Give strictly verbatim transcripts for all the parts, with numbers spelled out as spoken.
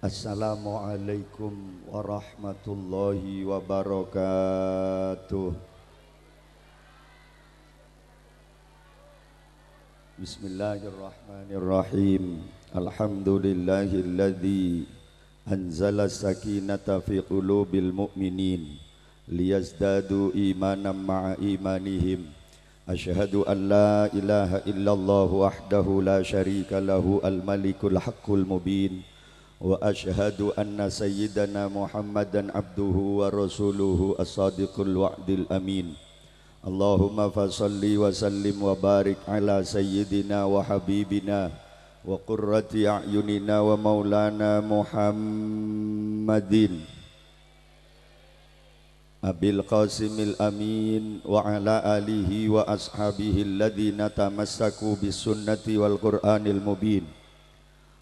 Assalamualaikum warahmatullahi wabarakatuh. Bismillahirrahmanirrahim. Alhamdulillahilladzi anzala sakinata fi qulubil mu'minin liyazdadu imanan ma'a imanihim. Asyhadu an la ilaha illallah wahdahu la syarika lahu al-malikul haqqul mubin. Wa asyhadu anna sayyidana Muhammadan abduhu wa rasuluhu as-sadiqul wa'dil amin. Allahumma fa shalli wa sallim wa barik ala sayyidina wa habibina wa qurrati a'yunina wa maulana Muhammadin Abil Qasimil Amin wa ala alihi wa ashabihi alladhina tamassaku bis sunnati wal Qur'anil mubin.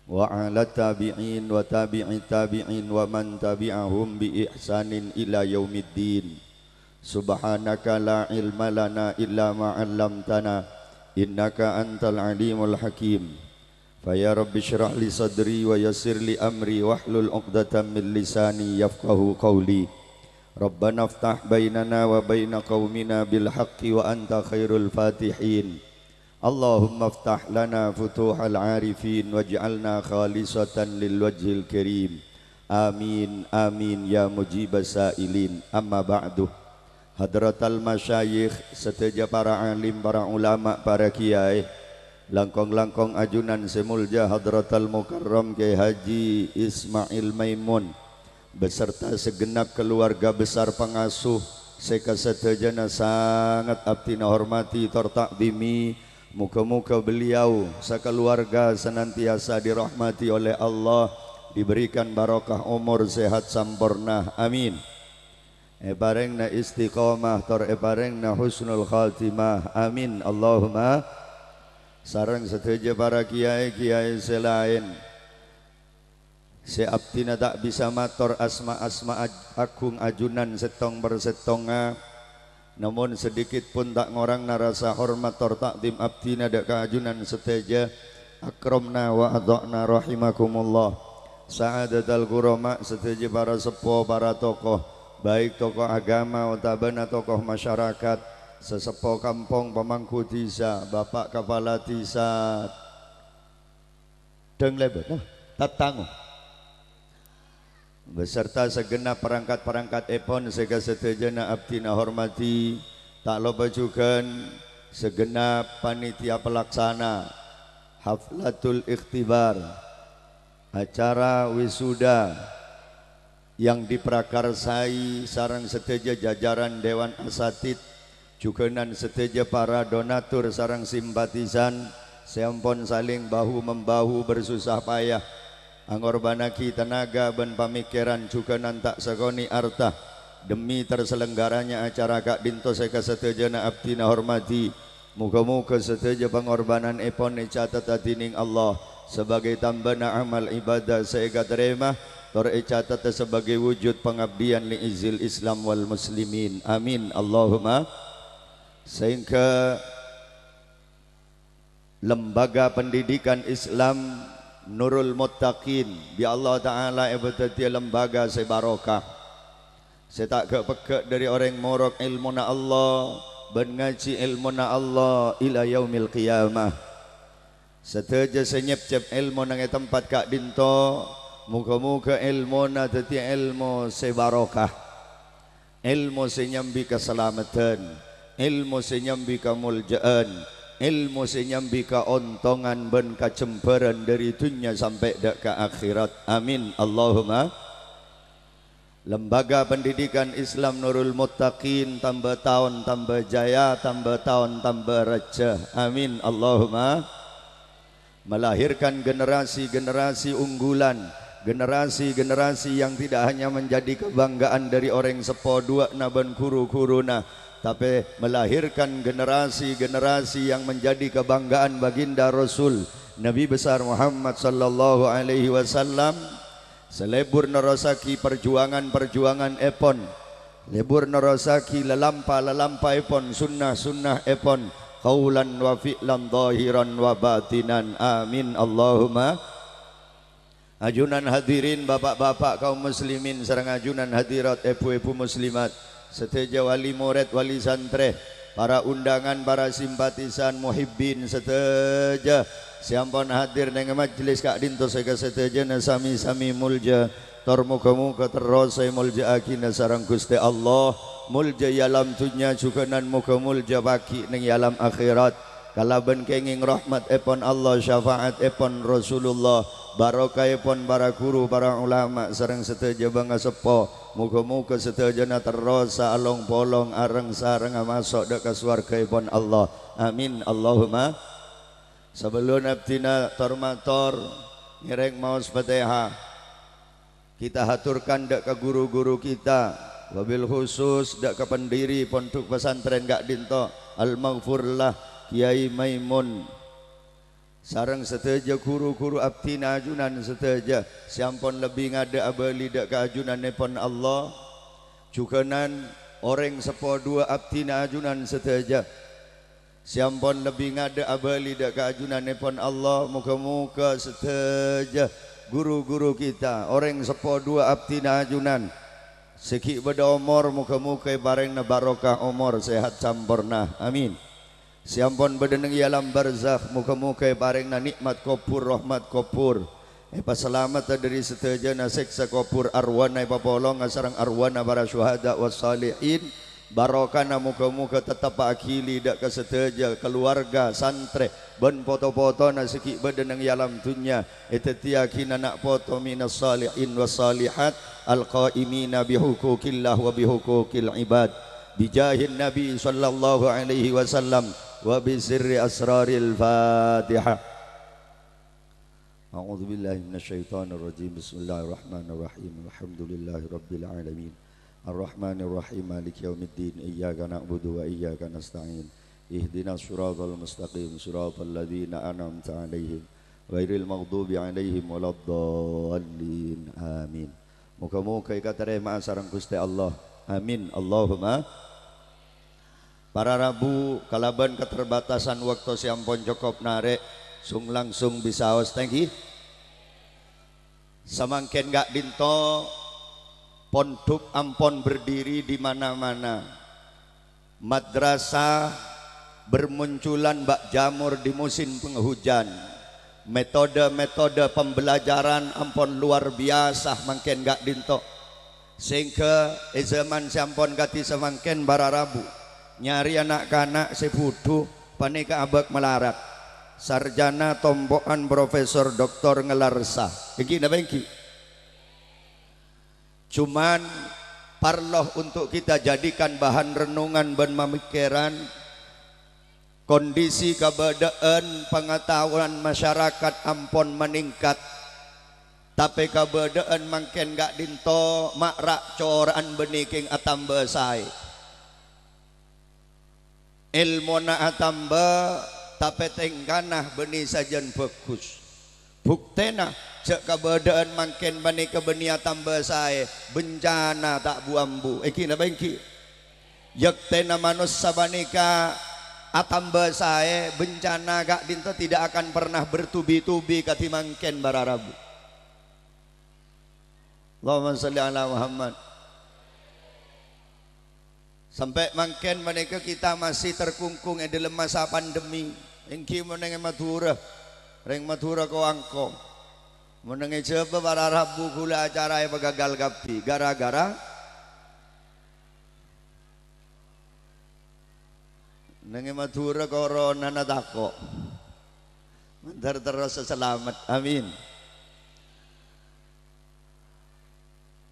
Wa ala tabi'in wa tabi'i tabi'in wa man tabi'ahum bi ihsanin ila yaumiddin. Subhanaka la ilma lana illa ma 'allamtana, innaka antal alimul hakim. Fa ya Rabbi shrah li sadri wa yassir li amri wahlul 'uqdatam min lisani yafqahu qawli. Rabbana iftah bainana wa baina qaumina bil haqqi wa anta khairul fatihin. Allahumma iftah lana futuhal arifin waj'alna khalisatan lil wajhil karim. Amin, amin, ya mujibas sa'ilin. Amma ba'du. Hadratal masyayikh, sadhâjâ para alim, para ulama, para kiyaè, langkong-langkong ajunan sè molja Hadratal Mukarram Kiai Haji Ismail Maimun, beserta segenap keluarga besar pangasuh sè kasadhâjâna sanget abdhina hormati tor ta'dhimi. Moga-moga beliau sakaluarga senantiasa dirahmati oleh Allah, diberikan barokah umur sehat samporna. Amin. Èparèngna istiqomah tor èparèngna husnul khatimah. Amin. Allahumma. Sareng sadhâjâ para kiyaè-kiyaè sè laèn. Sè abdhina ta' bisa mator asma-asma aj-, agung ajunan sèttong per sèttongnga, namong sadikit pon ta' ngorangna rasa hormat tor ta'dhim abdhina dhâ' ka ajunan sadhâjâ. Akramna wa atha'na rahimakumullah. Sa'adatal kurama, sadhâjâ para seppo, para tokoh, baik tokoh agama otabâna tokoh masyarakat, saseppo kampong, pamangku dhisa, bapa' kapala dhisa, Dâng lèbât, nah, tatango. Beserta segenap perangkat-perangkat èpon sè kasadhâjâna abdhina hormati, ta' loppa jhughân segenap panitia pelaksana Haflatul Ikhtibar, acara wisuda, yang diprakarsai sareng sadhâjâ jajaran Dewan Asatid, jhughânan sadhâjâ para donatur sareng simpatisan sè ampon saling bahu-membahu bersusah payah, angorbhânnaghi tenaga bân pamèkkèran jhughânan ta' sakonè' arta demi terselenggaranya acara ka'dinto sè kasadhâjâna abdhina hormati. Moga-moga sadhâjâ pangorbhânanèpon ècatet dhinèng Allah sabâgâi tambâna amal ibadah sè èkatarèma, tor ècatet sabâgâi wujud pangabdiyân li izzil Islam wal muslimin. Amin. Allahumma. Sehingga Lembaga Pendidikan Islam Nurul Muttaqin bi' Allah Ta'ala èpadhâddhiyâ lembaga sè barokah. Sè ta' ghâ'-peggâ' dhâri orèng morok èlmona Allah bân ngajhi èlmona Allah ila yaumil qiyamah. Sadhâjâ sè nyepcep èlmo nang è tempat ka'dinto, moga-moga èlmona dhâddhiyâ èlmo sè barokah, èlmo sè nyambi kasalameddhân, èlmo sè nyambi kamolja'an, èlmo sè nyambi kaontongan bân kajembhârân dhâri dhunnya sampè' dhâ' ka akhèrat. Amin. Allahumma. Lembaga Pendidikan Islam Nurul Muttaqin tambâ taon tambâ jaya, tambâ taon tambâ rajâ. Amin. Allahumma. Melahirkan generasi-generasi unggulan, generasi-generasi yang tidak hanya menjadi kebanggaan dari orèng seppo duwâ'na bân ru-ghuruna, tapè melahirkan generasi-generasi yang menjadi kebanggaan baginda Rasul Nabi besar Muhammad sallallahu alaihi wasallam. Sè lebur nerrossaghi parjuwangan-parjuwangan èpon, lebur nerrossaghi lalampa-lalampa èpon, sunnah-sunnah èpon, qaulan wa fi'lan, dhahiran wa batinan. Amin. Allahumma. Ajunan hadirin, bapak-bapak kaum muslimin, sareng ajunan hadirat, ebu-ebu muslimat, sadhâjâ wali morèd, wali santrè, para undangan, para simpatisan, muhibbin sadhâjâ sè ampon hadir neng majelis ka'dinto sè kasadhâjâna sami-sami molja, tor moghâ-moghâ terros èmolja'aghina sareng Ghustè Allah, molja è alam dhunnya, jhughânan moghâ molja pagghi' neng è alam akhèrat. Kalabân kèngèng rahmatèpon Allah, syafa'atèpon Rasulullah, barokahèpon para ghuru, para ulama, sareng sadhâjâ bângaseppo, moghâ-moghâ sadhâjâna terrosa along-polong areng-sarengnga maso' dâ' ka sowarghâèpon Allah. Amin, Allahumma. Sabellunna abdhina tor-mator ngèrèng maos Fatihah, kita haturkan dâ' ka ghuru-ghuru kita, wabil khusus dâ' ka pendiri Pondhuk Pesantren ka'dinto, Al-Maghfurlah Kèyaè Maimun, sareng sadhâjâ ghuru-ghuru abdhina ajunan sadhâjâ sè ampon lebbi ngadâ' abâli dâ' ka ajunanèpon Allah, jhughânan orèng seppo duwâ' abdhina ajunan sadhâjâ. Sè ampon lebbi ngadâ' abâli dâ' ka ajunanèpon Allah, moghâ-moghâ sadhâjâ ghuru-ghuru kita, orèng seppo duwâ' abdhina ajunan, sè ghi' bâdâ omor, moghâ-moghâ èparèngana barokah omor, sehat samporna. Amin. Sè ampon bâdâ neng è alam barzakh, moghâ-moghâ èparèngana nikmat kobhur, rahmat kobhur. Èpasalamedhâ dâri sadhâjâna sèksa kobhur, arwana èpapolonga sareng arwana para syuhada was shalihin. Barokana moghâ-moghâ tettep aghili dâ' ka sadhâjâ kaluwarga, santrè, bân poto-potona sè ghi' bâdâ neng è alam dhunnya, èdhâddhiyâghi na'-ana' poto minas shalihin was shalihat, al-qaimina bihuquqillah wa bihuquqil ibad. Bijahin Nabi sallallahu alaihi wasallam wa bisirri asraril Fatihah. أعوذ بالله من الشيطان الرجيم. بسم الله الرحمن الرحيم. الحمد لله رب العالمين. الرحمن الرحيم. مالك يوم الدين. إياك نعبد وإياك نستعين. اهدنا الصراط المستقيم. صراط الذين أنعمت عليهم. غير المغضوب عليهم ولا الضالين. آمين. Moghâ-moghâ èkatarèma'a sareng Ghustè Allah. Amin. Allahumma. Para rabu, kalabân katerbatasan bâkto sè ampon cokop narè', sung-langsung bisaos, thank you. Samangkèn ka'dinto, pondhuk ampon berdiri di mana-mana. Madrasah bermunculan bak jamur di musim penghujan. Metode-metode pembelajaran ampon luar biasa mangkèn ka'dinto. Sehingga è zaman sè ampon kadhi samangkèn para rabu, nyarè na'-kana' sè budhu panèka abâk malarat. Sarjana tompo'an profesor doktor ngalarsa. Èngghi napa èngghi? Cuman, parlo untuk kita jadikan bahan renungan bân mamèkkèran, kondisi kabâdâ'ân pangataowan masyarakat ampon manèngkat, tapè kabâdâ'ân mangkèn ka'dinto ma' ra'-cora'an bânnè kèng atamba saè. Èlmona atamba, tapè tèngkana bânnè sajân bhâghus. Buktèna, jhâ' kabâdâ'ân mangkèn panèka bânnè atamba saè, bencana ta' bu-ambu. Èngghi napa èngghi? Yâktèna manossa panèka atamba saè, bencana ka'dinto tidak akan pernah bertubi-tubi kadhi mangkèn para rabu. Allahumma shalli ala Muhammad. Sampè' mangkèn panèka kita masih terkungkung è dâlem masa pandemi. Èngghi mon neng è Madhurâ, rèng Madhurâ ko-angko. Mon neng è Jhâbâ para rabu ghulâ acara èpagagal kabbhi. Gara-gara neng è Madhurâ coronana tako'. Mandhâr terros salamet. Amin.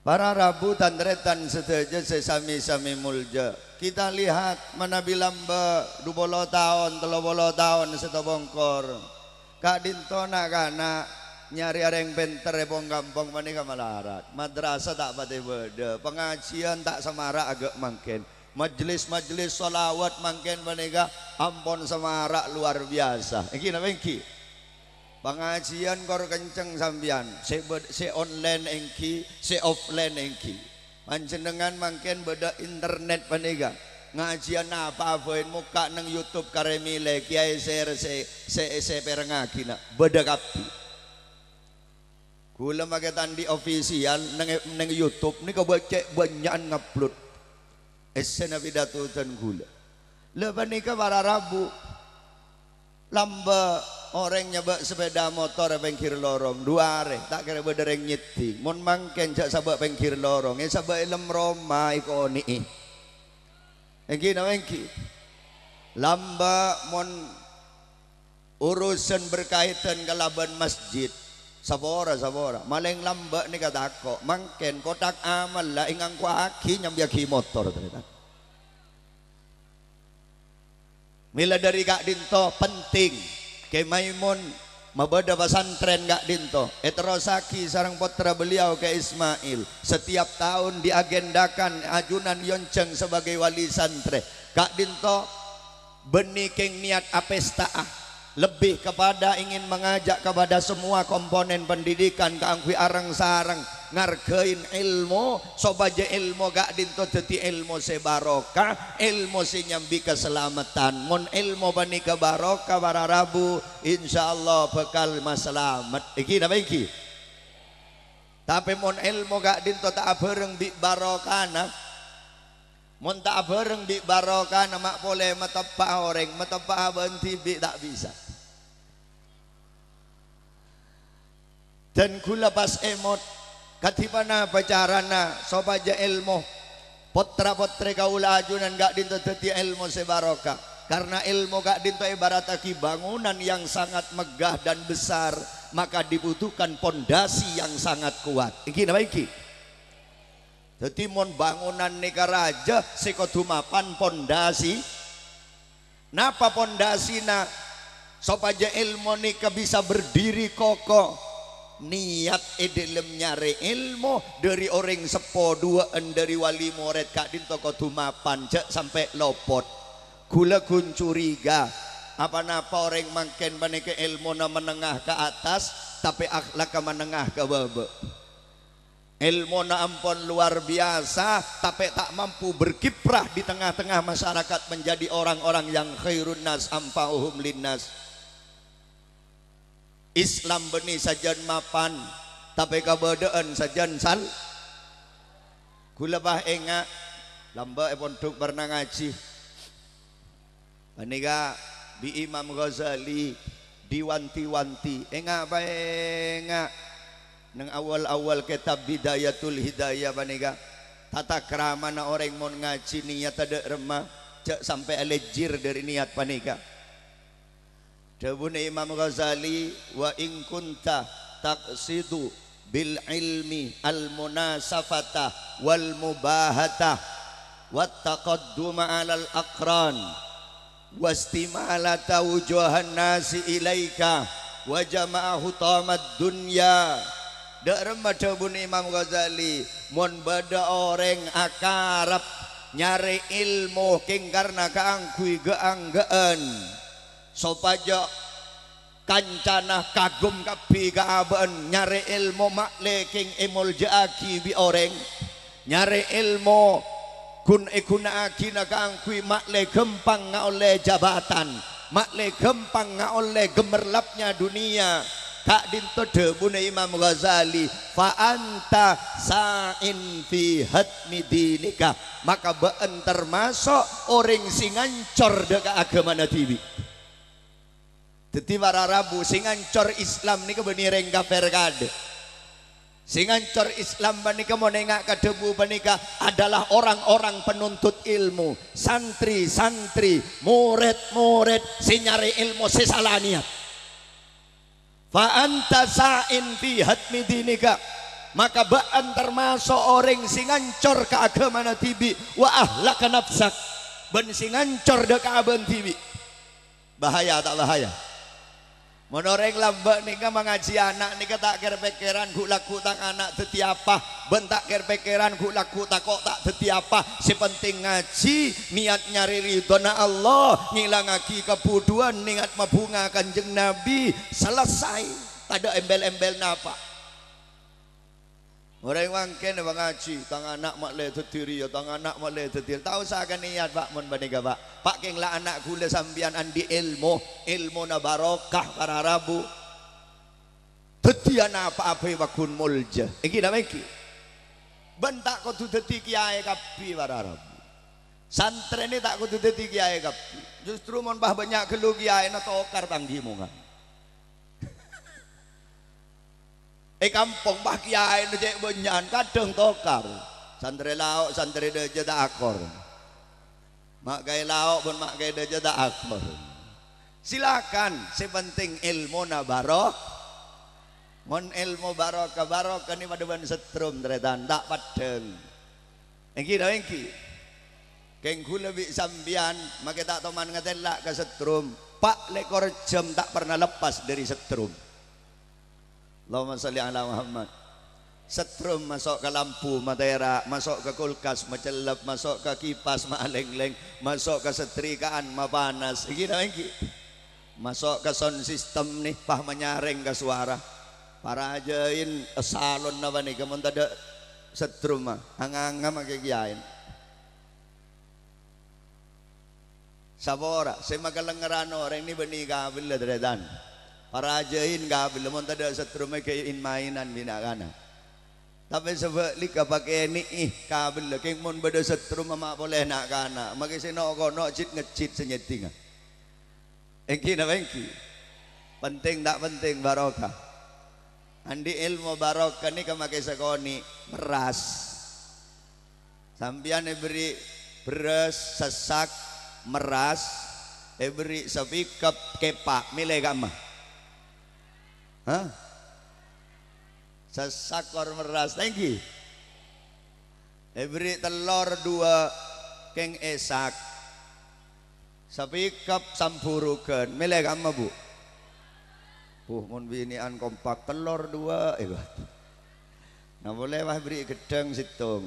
Para rabu tan-tarètan sadhâjâ sè sami-sami molja. Kita lihat manabi lambâ' du polo taon, tello polo taon sè tapongkor. Ka'dinto na'-kana' nyarè arèng pènter è pong-kampong panèka malarat. Madrasah ta' patè bâdâ, pangajiyân ta' samara aghâ' mangkèn. Majelis-majelis shalawat mangkèn panèka ampon samara luar biasa. Èngghi napa èngghi? Pangajiyân kor kenceng sampèyan, sè bâd-, sè online èngghi, sè offline èngghi. Panjhennengngan mangkèn bâdâ internet panèka. Ngajiyân apa bhâi mokka' neng YouTube karè mèlè kèyaè sè, sè, sè, sè pèrengngaghi na'. Bâdâ kabbhi. Ghulâ makè ta' andi' ofisial neng, neng YouTube nèka bâ-, cè' bânnya'an ngupload. Essèna pidato dân ghulâ. La panèka para rabu. Lambâ' orèng nyabâ' sepèda motor è pèngghir lorong, du arè, ta' kèra bâdâ rèng nyèddhing. Mon mangkèn jhâ' sabâ' pèngghir lorong, èsabâ' è lem roma èkonè'è. Èngghi napa èngghi? Lambâ' mon urusan berkaitan kalabân masjid, sapora, sapora. Malèng lambâ' nèka tako', mangkèn kotak amal la èngangkoaghi nyambiyaghi motor, tarètan. Mèla dhâri ka'dinto penting, Kè Maimun mabâdâ pasantrèn ka'dinto, èterrossaghi sareng pottra beliau Kè Ismail. Setiap tahun diagendakan ajunan èonjhâng sebagai wali santrè. Ka'dinto bânnè kèng niat apèsta'a. Lebih kepada ingin mengajak kepada semua komponen pendidikan kaangghuy areng-sareng ngarghâi èlmo, sopajâ èlmo ka'dinto dhâddhi èlmo sè barokah, èlmo sè nyambi kasalameddhân. Mon èlmo panèka barokah, para rabu, insyaallah bhâkal masalamet. Èngghi napa èngghi? Tapè mon èlmo ka'dinto ta' abhâreng bi' barokana, mon ta' abhâreng bi' barokana, ma' polè mateppa'a orèng, mateppa'a bâ'na dhibi' ta' bisa. Dân ghulâ pas èmot, kadhi ponapa carana sopajâ èlmo pottra-pottrè kaulâ ajunan ka'dinto dhâddhi èlmo sè barokah? Karna èlmo ka'dinto èbarattaghi bangunan yang sangat megah dan besar, maka dibutuhkan pondasi yang sangat kuat. Èngghi napa èngghi? Dhâddhi, mon bângonan nèka rajâ, sè kodhu mapan pondasi. Napa pondasina? Sopajâ èlmo nèka bisa berdiri kokoh. Niat è dhâlem nyarè èlmo dhâri orèng seppo duwâ'ân dhâri wali morèd ka'dinto kodhu mapan, jhâ' sampè' lopot. Ghulâ ghun curiga, apa-napa orèng mangkèn panèka èlmona menengah ka attas, tapè akhlakka menengah ka bâbâ'. Èlmona ampon luar biasa, tapè ta' mampu berkiprah di tengah-tengah masyarakat menjadi orang-orang yang khairun nas anfa'uhum linnas. Islam bânnè sajân mapan, tapè kabâdâ'ân sajân sal-, ghulâ pas enga', lambâ' è pondhuk bârna ngajhi. Panèka bi' Imam Ghazali diwanti-wanti, enga' paenga'. Neng awal-awal kètab Bidayatul Hidayah panèka, tata kramana orèng mon ngajhi niyat tadâ' remma, jhâ' sampè' alèjjhir dhâri niyat panèka. Dhâbuna Imam Ghazali, "Wa in kunta taqsidu bil ilmi al munasafata wal mubahata wat taqadduma alal aqran wastimalata wujuhan nasi ilaika wa jama'a hutamad dunya." Dâ' remma dhâbuna Imam Ghazali, "Mon bâdâ orèng akarep nyarè èlmo kèng karna kaangghuy ga-angga'an, sopajâ kancana kagum kabbhi ka abâ'na, nyarè èlmo ma'lè kèng èmolja'aghi bi' orèng, nyarè èlmo ghun-èghuna'aghina kaangghuy ma'lè ghâmpang ngaollè jabatan, ma'lè ghâmpang ngaollè gemerlapnya dunia." Ka'dinto dhâbuna Imam Ghazali, "Fa anta sa'in fi hadmi dinika." Maka bâ'na termaso' orèng sè ngancor dâ' ka aghâmana dhibi'. Dhâddhi, para rabu, sè ngancor Islam nèka bânnè rèng kafir kadhâ'. Sè ngancor Islam panèka, mon enga' ka dhâbu panèka, adalah orang-orang penuntut ilmu, santri-santri, morèd-morèd sè nyarè èlmo sè sala niyat. "Fa anta sa'in fi hadmi dinika," maka bâ'na termaso' orèng sè ngancor ka aghâmana dhibi', "wa ahlaka nafsak," bân sè ngancor dâ' ka abâ'na dhibi'. Bahaya ta' bahaya? Mon orèng lambâ' nèka mangajhi ana' nèka ta' kèr-pèkkèran ghu' lagghu' tang ana' dhâddhi apa, bân ta' kèr-pèkkèran ghu' lagghu' tako' ta' dhâddhi apa. Sè penting ngajhi, niyat nyarè ridhona Allah, ngèlangaghi kabhudhuwân, nèngat mabhunga Kanjeng Nabi, selesai. Tadâ' èmbel-èmbel napa. Orèng mangkèn pangajhi, "Tang ana' ma'lè dhâddhi rèya, tang ana' ma'lè dhâddhi rèya." Ta' osa ka niyat, Pa', mon panèka, Pa'. Pa' kèng la ana' ghulâ sampèyan andi' èlmo, èlmona barokah para rabu. Dhâddhiyâ napa'a bhâi pagghun molja. Èngghi napa èngghi? Bân ta' kodhu dhâddhi kèyaè kabbhi para rabu. Santrèna ta' kodhu dhâddhi kèyaè kabbhi. Justru mon pas bânnya' ghâllu kèyaèna tokar tangghimongngân. È kampong pas kèyaèna cè' bânnya'an, kadhâng tokar. Santrè lao', santrè dhâjâ ta' akor. Ma' kaè lao' bân ma' kaè dhâjâ ta' akor. Silakan, sè penting èlmona baro-, mon èlmo barokah, barokah nè padâ bân setrum, tarètan, ta' peddhâng. Èngghi ta' èngghi? Kèng ghulâ bi' sampèyan makè ta' toman ngatèla' ka setrum, pa' lèkor jam ta' pernah lepas dâri setrum. Allahumma shalli ala Muhammad. Setrum maso' ka lampu matèra', maso' ka kulkas macellep, maso' ka kipas ma'lènglèng, maso' ka setrika'an mapanas. Èngghi ta' èngghi? Maso' ka sound system nè, pas manyarèng ka sowara. Parajâin salonna panèka mon tadâ' setrum, ah, anga-anga makè kèyaèn. Sapora sè makalèngngerrân orèng nè bânnè kabellâ, tarètan. Parajâin kabellâ, mon tadâ' setrum èghâbây in-maènan bi' na'-kana'. Tapè sabâlikka, pakènè'è kabellâ, kèng mon bâdâ setrum ma' polè na'-kana', makè sè no'-kono' jit-ngejjit sè nyèddhingnga. Èngghi napa èngghi? Penting ta' penting barokah? Andi' èlmo barokah nèka makè sakonè', merras. Sampèyan èberri' bherrâs, sassak, merras, èberri' sapikep, kèpa', mèlè ka'emma? Hah? Sassak or merras, ta' èngghi? Èberri' tellor duwâ', kèng èsak. Sapikep samburughân, mèlè ka'emma, Bu? Buh, mon binè'an kompak, tellor duwâ', èko. Nah, polè pas èberri' ghedhâng sèttong.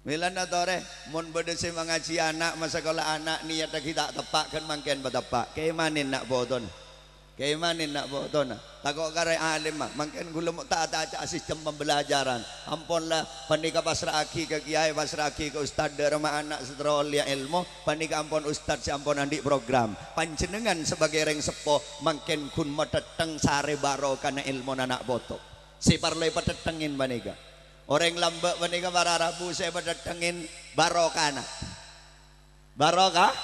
Mèlana torè, mon bâdâ sè mangajhi ana', masakola ana', niyaddhâghi ta' teppa', ghân mangkèn pateppa'. Kèmanè na' potona. Kèmanè na' potona. Tako' karè alimma, mangkèn ghulâ mo' ta'-aca'a sistem pembelajaran. Ampon la, panèka pasra'aghi ka kèyaè, pasra'aghi ka ustad, dâ' remma ana' sè terro ollèya èlmo, panèka ampon ustad sè ampon andi' program. Panjhennengngan sabâgâi rèng seppo, mangkèn ghun matèttèng sarè barokana èlmona na' poto. Sè parlo èpatèttèngè panèka. Orèng lambâ' panèka para rabu sè èpatèttèngè barokana. Barokah?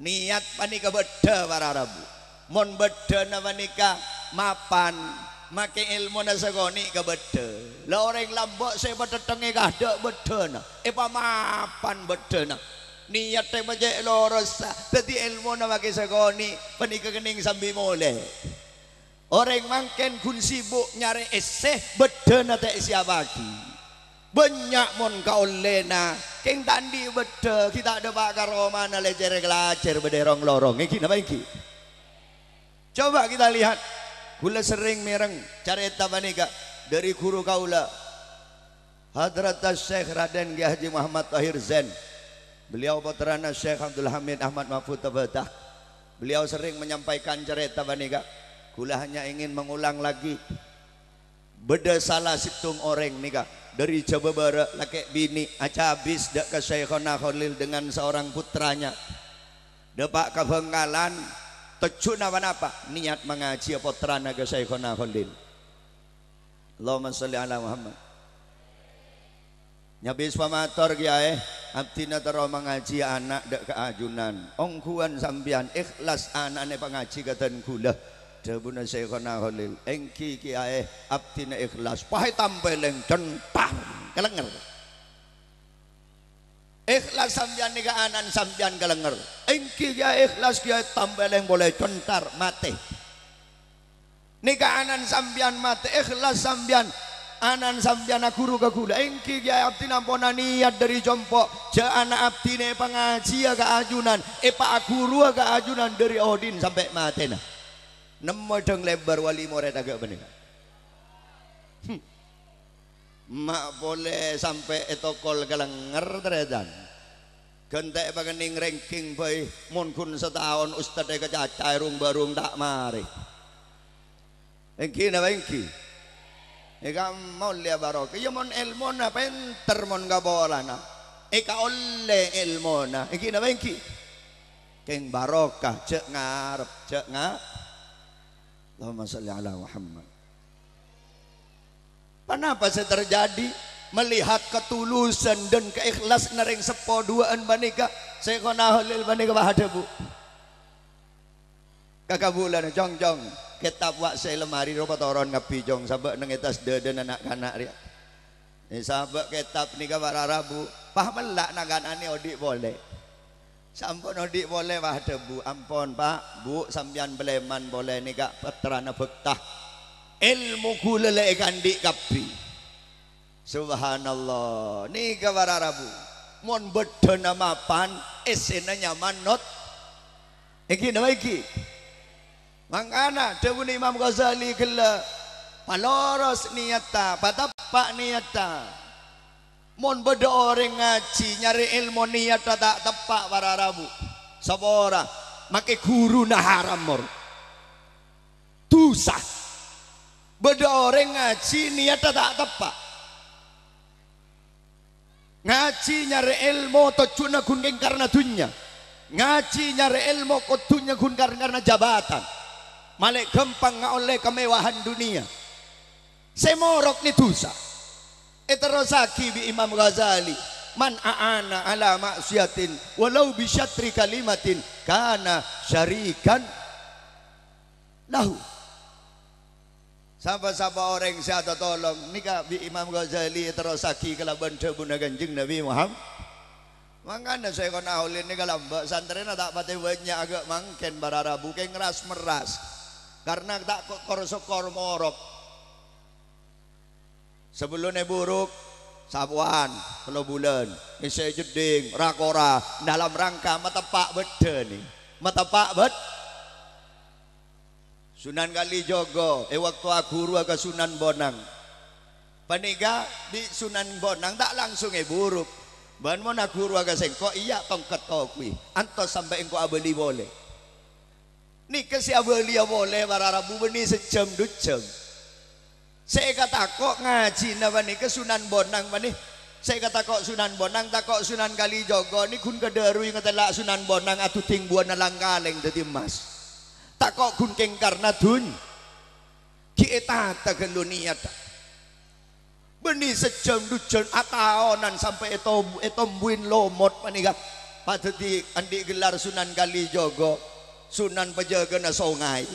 Niyat panèka bâddhâ para rabu. Mon bâddhâna panèka mapan, makè èlmona sakonè' kabâddhâ. La orèng lambâ' sè èpatèttèngè kadâ' bâddhâna, èpamapan bâddhâna. Niyaddhâ pajhât lorossa, dhâddhi èlmona makè sakonè', panèka kennèng sambi molè. Orèng mangkèn ghun sibuk nyarè essè, bâddhâna ta' èsiyappaghi. Bânnya' mon kaollèna, kèng ta' andi' bâddhâ, ghi' ta' dâpa' ka romana lècèr-kalacèr bâdâ è rong-lorong. Èngghi napa èngghi? Coba kita lihat. Ghulâ serrèng mèreng carèta panèka dâri ghuru kaulâ. Hadratus Syekh Raden Kiai Haji Muhammad Tahir Zain. Beliau pottrana Syekh Abdul Hamid Ahmad Mahfud Tabatah. Beliau sering menyampaikan carèta panèka. Ghulâ hanya ingin mengulang lagi. Bâdâ sala sèttong orèng nèka dâri Jhâbâ Bârâ', lakè' binè', acabis dâ' ka Syaikhona Kholil dengan seorang putranya. Dâpa' ka Bhângkalan, tojjhuna ponapa? Niyat mangajhiyâ pottrana ka Syaikhona Kholil. Allahumma shalli ala Muhammad. Nyabis pamator, Kèyaè, abdhina terro mangajhiyâ ana' dâ' ka ajunan. Ongghuwân sampèyan ikhlas ana'na èpangajhi ka dân ghulâ. Dhâbuna Syaikhona Kholil, "Èngghi, Kèyaè, abdhina ikhlas." Pas ètampèlèng, centar, kalènger. Ikhlas sampèyan nèka ana'na sampèyan kalènger. Èngghi, Kèyaè, ikhlas, Kèyaè, tampèlèng polè, centar, matè. Nèka ana'na sampèyan matè, ikhlas sampèyan. Ana'na sampèyan aghuru ka ghulâ. Èngghi, Kèyaè, abdhina ampon aniyat dâri compo'. Jhâ' ana' abdhina èpangajhiyâ ka ajunan, èpaaghuruwâ ka ajunan dâri odi'na sampè' matèna. Nemmo è dhâng lèbâr wali morèd aghâ' panèka. Hmm. Ma' polè sampè' ètokol kalènger, tarètan. Ghântè' pakennèng ranking bhâi, mon ghun sataon ustad èkacaca è rung-bârung ta' marè. Èngghi napa èngghi? Èka molèya barokah. Iyâ, mon èlmona pènter, mon ka polana. Èkaollè èlmona. Èngghi napa èngghi? Kèng barokah, jhâ' ngarep, jhâ' nga-, Allahumma sholli ala Muhammad. Ponapa sè terjadi? Melihat ketulusan dan keikhlasanna rèng seppo duwâ'ân panèka, Syaikhona Kholil panèka pas adhâbu ka kabulâna, "Cong, Cong, kètab wa' sè è lemari rowa toron kabbhi, Cong, sabâ' neng è attas dâdâna na'-kana' rèya." È, sabâ' kètab nèka para rabu, pas mella' na'-kana'na odi' polè. Sampon odi' polè, pas adhâbu, "Ampon, Pa', Bu', sampèyan palèman polè nèka, pottrana bhâkta. Èlmo ghulâ la èkaandi' kabbhi." Subhanallah. Nèka para rabu. Mon bâddhâna mapan, èssèna nyaman not. Èngghi napa èngghi? Mangkana dhâbuna Imam Ghazali ghellâ', "Paloros niyatta, pateppa' niyatta." Mon bâdâ orèng ngajhi nyarè èlmo niyatta ta' teppa' para rabu, sapora, makè ghuruna haram mor. Dhusa. Bâdâ orèng ngajhi niyatta ta' teppa'. Ngajhi nyarè èlmo tojjhuna ghun kèng karna dhunnya. Ngajhi nyarè èlmo kodhunya ghun kar-, karna jabatan. Malè ghâmpang ngaollè kamewahan dhunnya. Sè morok nè dhusa. Èterrossaghi bi' Imam Ghazali, "Man a'ana ala ma'siyatin walau bi syatri kalimatin kana syarikan lahu." Sapa-sapa orèng sè atatolong, nèka bi' Imam Ghazali èterrossaghi kalabân dhâbuna Kanjeng Nabi Muhammad. Mangkana Syaikhona Kholil nèka lambâ' santrèna ta' patè bânnya' aghâ' mangkèn para rabu kèng ras-merras. Karna ta' ko-, kor-sokor morok. Sabellunna èburuk, sapowan, tello bulân, ngèssè'è jeddhing, ra-kora, dalam rangka mateppa' bâddhâna. Mateppa' bâd-, Sunan Kalijogo, è bâkto aghuru ka Sunan Bonang. Panèka bi' Sunan Bonang ta' langsung èburuk. "Bâ'na mon aghuru ka sèngko', iyâ tongket toguwi, antos sampè' engko' abâli polè." Nèka sè abâliyâ polè para rabu bânnè sajâm du jâm. Sè èkatako' ngajhina panèka Sunan Bonang panè-, sè èkatako' Sunan Bonang, tako' Sunan Kalijogo nè ghun kadhâruwi ngatella' Sunan Bonang aduddhing buwâna lang-kalèng dhâddhi emmas. Tako' ghun kèng karna dhun-, ghi' ètata ghâllu niyatta. Bânnè sajâm du jâm ataonan sampè' ètob-, ètombuwin lomot panèka. Padhâddhi andi' gellar Sunan Kalijogo, Sunan Pajâgâna Songay.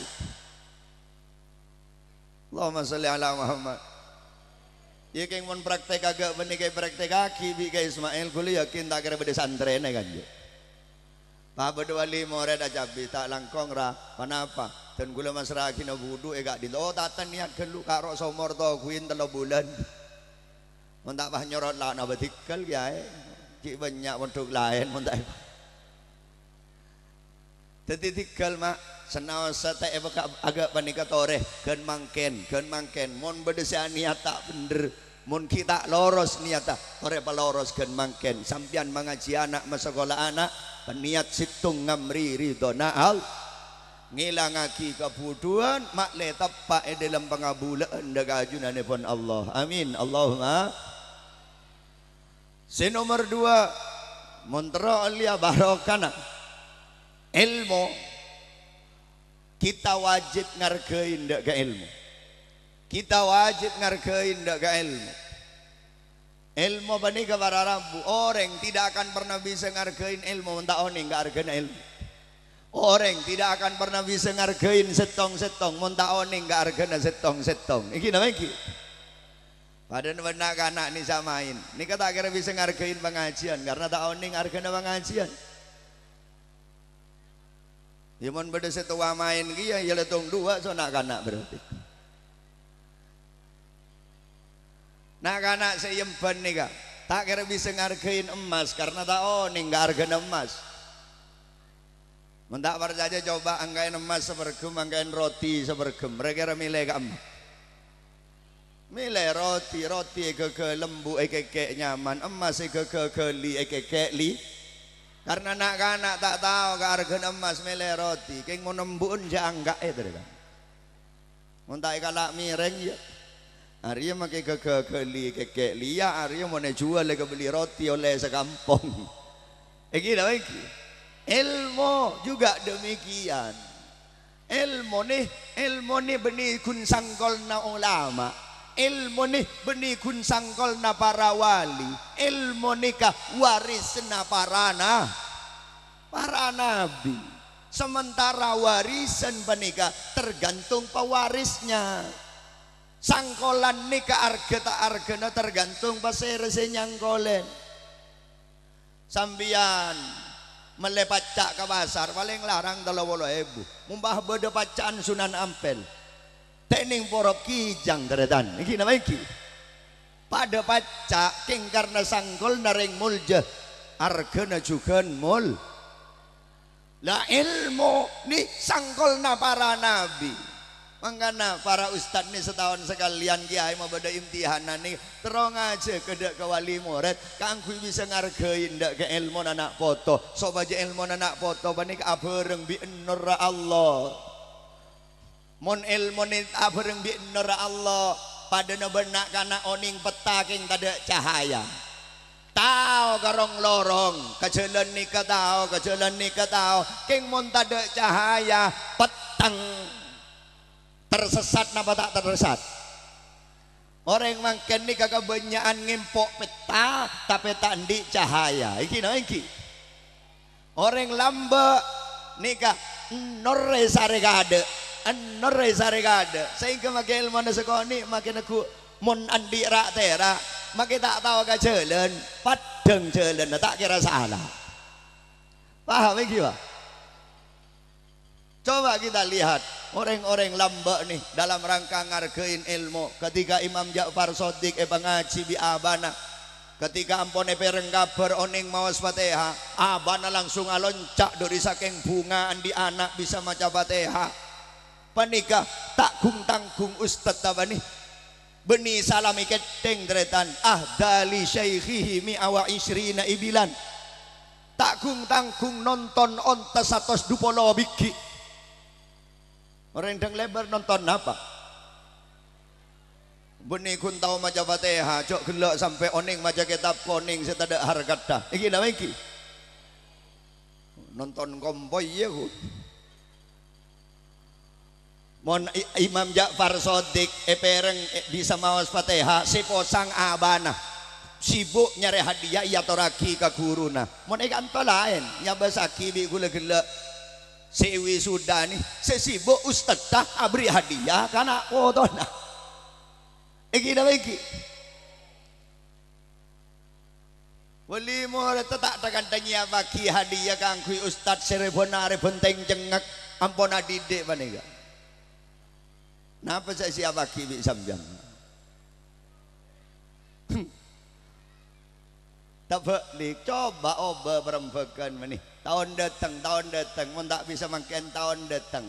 Allahumma sholli ala Muhammad. Yâ, kèng mon praktek aghâ' panèka èpraktekkaghi bi' Ka Ismail, ghulâ yakin ta' kèra bâdâ santrèna, kan, yâ? Pas bâdâ wali morèd acabis, ta' langkong, ra, ponapa? Dân ghulâ massra'aghina budhu è ka'dinto. Oh, tata niyat ghâllu, karo' somor toguwin tello bulân. Mon ta' pas nyorot la napa dhigghâl, kèyaè. Ghi' bânnya' pondhuk laèn, mon ta' è-, Dhâddhi dhigghâl, Ma', sanaossa ta' èpaka-, aghâ' panèka torè, ghân mangkèn, ghân mangkèn. Mon bâdâ sè aniyat ta' bhendher, mon ghi' ta' loros niyatta, torè paloros ghân mangkèn. Sampèyan mangajhi ana', masakola ana', paniyat sèttong ngamri ridhâna All-, ngèlangaghi kabhudhuwân, ma'lè teppa' è dhâlem pangabulâ'ân dhâ-, ka ajunanèpon Allah. Amin. Allahumma. Sè nomer duwâ', mon terro ollèya barokana èlmo, kita wajib ngargai dhâ' ka èlmo. Kita wajib ngargai dhâ' ka èlmo. Èlmo panèka para rabu, orèng tidak akan pernah bisa ngargai èlmo mon ta' onèng ka arghâna èlmo. Orèng tidak akan pernah bisa ngargai sèttong-sèttong mon ta' onèng ka arghâna sèttong-sèttong. Èngghi napa èngghi? Padâna bân na'-kana' nè samaèn. Nèka ta' kèra bisa ngargai pangajiyân, karna ta' onèng arghâna pangajiyân. Yâ, mon bâdâ sè towa maèn kèya, yâ la tong duwâ' so na'-kana' berarti. Na'-kana' sè èemban nèka ta' kèra bisa ngargai emmas, karna ta' onèng ka arghâna emmas. Mon ta' parcajâ, coba angkaè emmas saperghem, angkaè roti saperghem. Ra-kèra mèlè ka'emma? Mèlè roti, roti èghâghâ lembu', èkèkè' nyaman. Emmas èghâghâ ghâli, èkèkè' li-. Karna na'-kana' ta' tao ka arghâna emmas, mèlè roti. Kèng mon embu'en jhâ' angka'è, tarètan. Mon ta' èkala' mèrèng, yâ. Arèya makè ghâghâ ghâli, èkèkè' li-, yâ, arèya mon èjhuwâl èkabelli roti ollè sakampong. Èngghi ta' èngghi? Èlmo juga demikian. Èlmo nè, èlmo nè bânnè ghun sangkolla ulama. Èlmo nè bânnè ghun sangkolla para wali. Èlmo nèka warisna para na-, para nabi. Sementara warisan panèka tergantung pewarisnya. Sangkolan nèka arghâ ta' arghâna tergantung pasèra sè nyangkolè. Sampèyan mellè pacca' ka pasar, palèng larang tello polo èbu. Mompah bâdâ pacca'an Sunan Ampel. Tènèng poro' Kijang, tarètan. Èngghi napa èngghi? Padâ pacca', kèng karna sangkolna rèng molja, arghâna jhughân mol-, la, èlmo nè sangkolna para nabi. Mangkana para ustad nè sataon sakalèyan kèyaè mabâdâ imtihanan nè terro ngajhâghâ dâ' ka wali morèd kaangghuy bisa ngarghâi dâ' ka èlmona ana' poto, sopajâ èlmona ana' poto panèka abhâreng bi' ennorra Allah. Mon èlmo nè abhâreng bi' ennorra Allah, padâna bân na'-kana' onèng petta kèng tadâ' cahaya. Tao ka rong-lorong, ka jhâlân nèka tao, ka jhâlân nèka tao. Kèng mon tadâ' cahaya, petteng. Tersesat napa ta' tersesat? Orèng mangkèn nèka kabânnya'an ngèmpo' petta, tapè ta' andi' cahaya. Èngghi napa èngghi? Orèng lambâ' nèka ennorè sarè kaadâ', ennorè sarè kaadâ', saèngghâ makè èlmona sakonè' makè neggu' mon andi' ra'-tèra', makè ta' tao ka jhâlân, paddhâng jhâlânna, ta' kèra sala. Paham èngghi, Pak? Coba kita lihat, orèng-orèng lambâ' nè dalam rangka ngarghâi èlmo. Ketika Imam Ja'far Shadiq èpangajhi bi' abana, ketika ampon èpèrèng kabhâr onèng maos Fatèha, abana langsung alonca' dâri sakèng bhunga andi' ana' bisa maca Fatèha. Panèka ta' ghung-tangghung ustad ta' bânnè. Bânnè salamè kèthèng, tarètan, ahda li syaikhihi mi'a wa isyrina ibilan. Ta' ghung-tangghung nonton onta satos dupolo bighi'. Orèng dhâng lèbâr nonton napa? Bânnè ghun tao maca Fatèha, jhâ' ghellâ' sampè' onèng maca kètab konèng sè tadâ' harkatta. Èngghi napa èngghi? Nonton kompoy, iyâ, ghun. Mon I-, Imam Ja'far Shadiq èpèrèng, e, bisa maos Fatèha, sè posang abana. Sibuk nyarè hadiah èyatorraghi ka ghuruna. Mon è kanto laèn, nyabâsaghi bi' ghulâ ghellâ'. Sè wisuda nè, sè sibuk ustadda aberri' hadiah ka ana' potona. Èngghi napa èngghi? Wali morèdda ta' tha-kantha nyèyabbhâghi hadiah kaangghuy ustad sè rèbân-arèbân tèng cengngek ampon adhidhik panèka. Napa sè èsèyabbhâghi bi' sampèyan? Tabâlik, coba obâ parembhâghân mènè. Taon dâteng, taon dâteng, mon ta' bisa mangkèn taon dâteng.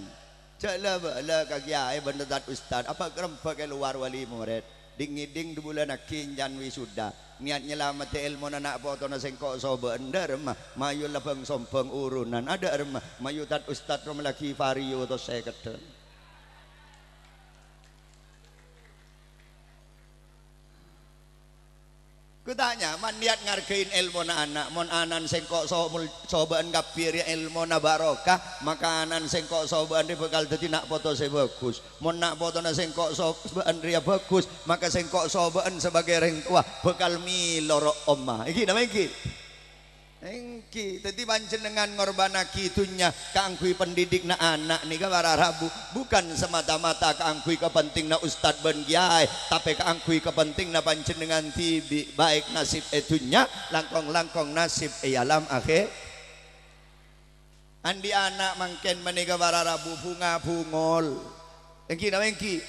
Jhâ' la-bâlâ ka kèyaè bân tad-ustad, apa' karembhâk è lowar wali morèd. Dhing-ngèdhing dubulân aghi' èncan wisuda. Niyat nyalameddhi èlmona ana' potona sèngko' sobâ'ân, dâ' remma, mayu labâng-sombâng urunan, adâ' remma, mayu tad-ustad romellaghi vario tos sèkeddhân. Ghu ta' nyaman niyat ngarghâi èlmona ana'. Mon ana'na sèngko' so-, mul-, sobâ'ân kabbhi rèya èlmona barokah, maka ana'na sèngko' sobâ'ân rèya bhâkal dhâddhi na' poto sè bhâghus. Mon na' potona sèngko' sobâ'ân rèya bhâghus, maka sèngko' sobâ'ân sabâgâi rèng towa bhâkal mèloro omma. Èngghi napa èngghi? Èngghi, dhâddhi panjhennengngan ngorbhânnaghi dhunnya kaangghuy pendidikna ana' nèka para rabu, bukan semata-mata kaangghuy kapentinganna ustad bân kèyaè, tapè kaangghuy kapentinganna panjhennengngan dhibi', baik nasib è dhunnya, langkong-langkong nasib è alam akhè-. Andi' ana' mangkèn panèka para rabu bhunga bhungol. Èngghi napa èngghi?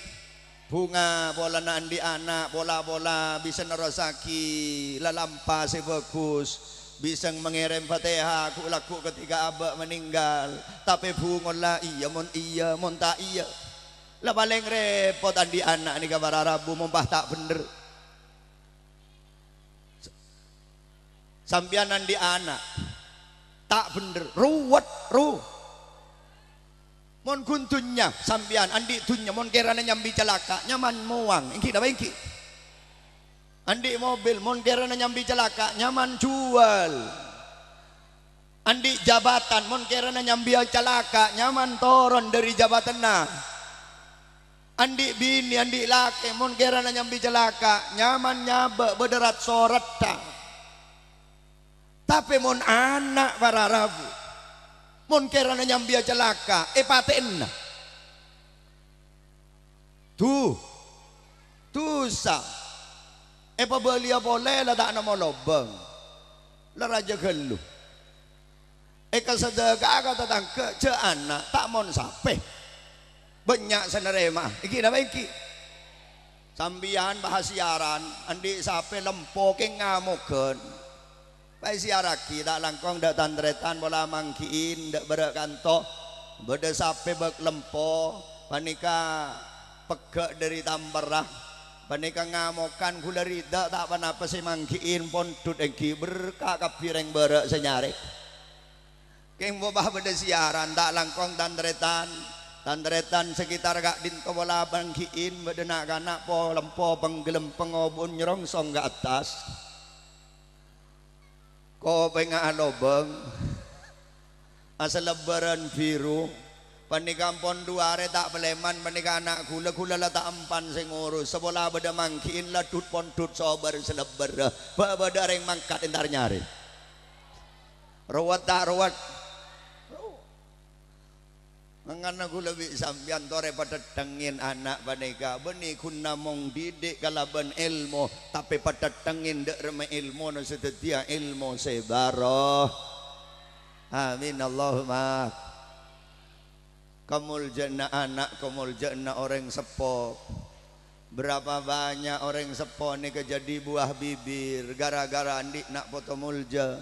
Bhunga polana andi' ana', pola-pola bisa nerrossaghi lalampa sè bhâghus, bisa mangèrèm Fatèha ghu'-lagghu' ketika abâ' meninggal. Tapè bhungol la iyâ mon iyâ, mon ta' iyâ. La palèng rèpot andi' ana' nèka para rabu, mompah ta' bhendher. Sampèyan andi' ana', ta' bhendher, ruwet, ru-. Mon ghun dhunnya, sampèyan andi' dhunnya, mon kèrana nyambi calaka', nyaman mowang, èngghi napa èngghi? Andi' mobil, mon kèrana nyambi calaka', nyaman juwâl. Andi' jabatan, mon kèrana nyambiyâ calaka', nyaman toron dhâri jabatanna. Andi' binè, andi' lakè, mon kèrana nyambi calaka', nyaman nyabâ' bâdâ rat-soratta. Tapè mon ana' para rabu, mon kèrana nyambiyâ calaka', èpatè'ana. Du-, dusa. Èpabâliyâ polè la ta' nemmo lobâng. La rajâ ghâllu. Èkasadhâka'a ka tatangghâ, jhâ' ana', ta' mon sapè. Bânnya' sè narèma'a. Èngghi napa èngghi? Sampèyan pas siaran, andi' sapè lempo kèng ngamoghân. Pas èsiarraghi, ta' langkong dâ' tan-tarètan pola mangghi'in, dâ' bârâ' kanto. Bâdâ sapè bâk lempo, panèka pegghâ' dhâri tamperra. Panèka ngamoghân ghulâ ridhâ, ta' ponapa sè mangghi'in, pondhut èngghi berka' kabbhi rèng bârâ' sè nyarè. Kèng bâbâ bâdâ siaran, ta' langkong tan-tarètan. Tan-tarètan sekitar ka'dinto pola mangghi'in, bâdâ na'-kana' po-, lempo penggelem pangobun nyerongsong ka attas. Kopèngnga alobâng, asalebbârân biru, panèka ampon du arè ta' palèman, panèka ana' ghulâ, ghulâ la ta' empan sè ngurus, sapola bâdâ mangghi'in la dhut-pondhut sobâr salebbârrâ, bâ-, bâdâ orèng mangkat entar nyarè. Rowet ta' rowet? Mangkana ghulâ bi' sampèyan torè pathèthèngngèn ana' panèka, bânnè ghun namong didik kalabân èlmo, tapè pathèthèngngèn dâ' remma èlmona sè dhâddhiyâ èlmo sè baro-, amin, Allahumma. Kamoljâ'ânna ana', kamoljâ'ânna orèng seppo. Berapa banyak orèng seppo nèka jadi buah bibir gara-gara andi' na' poto molja.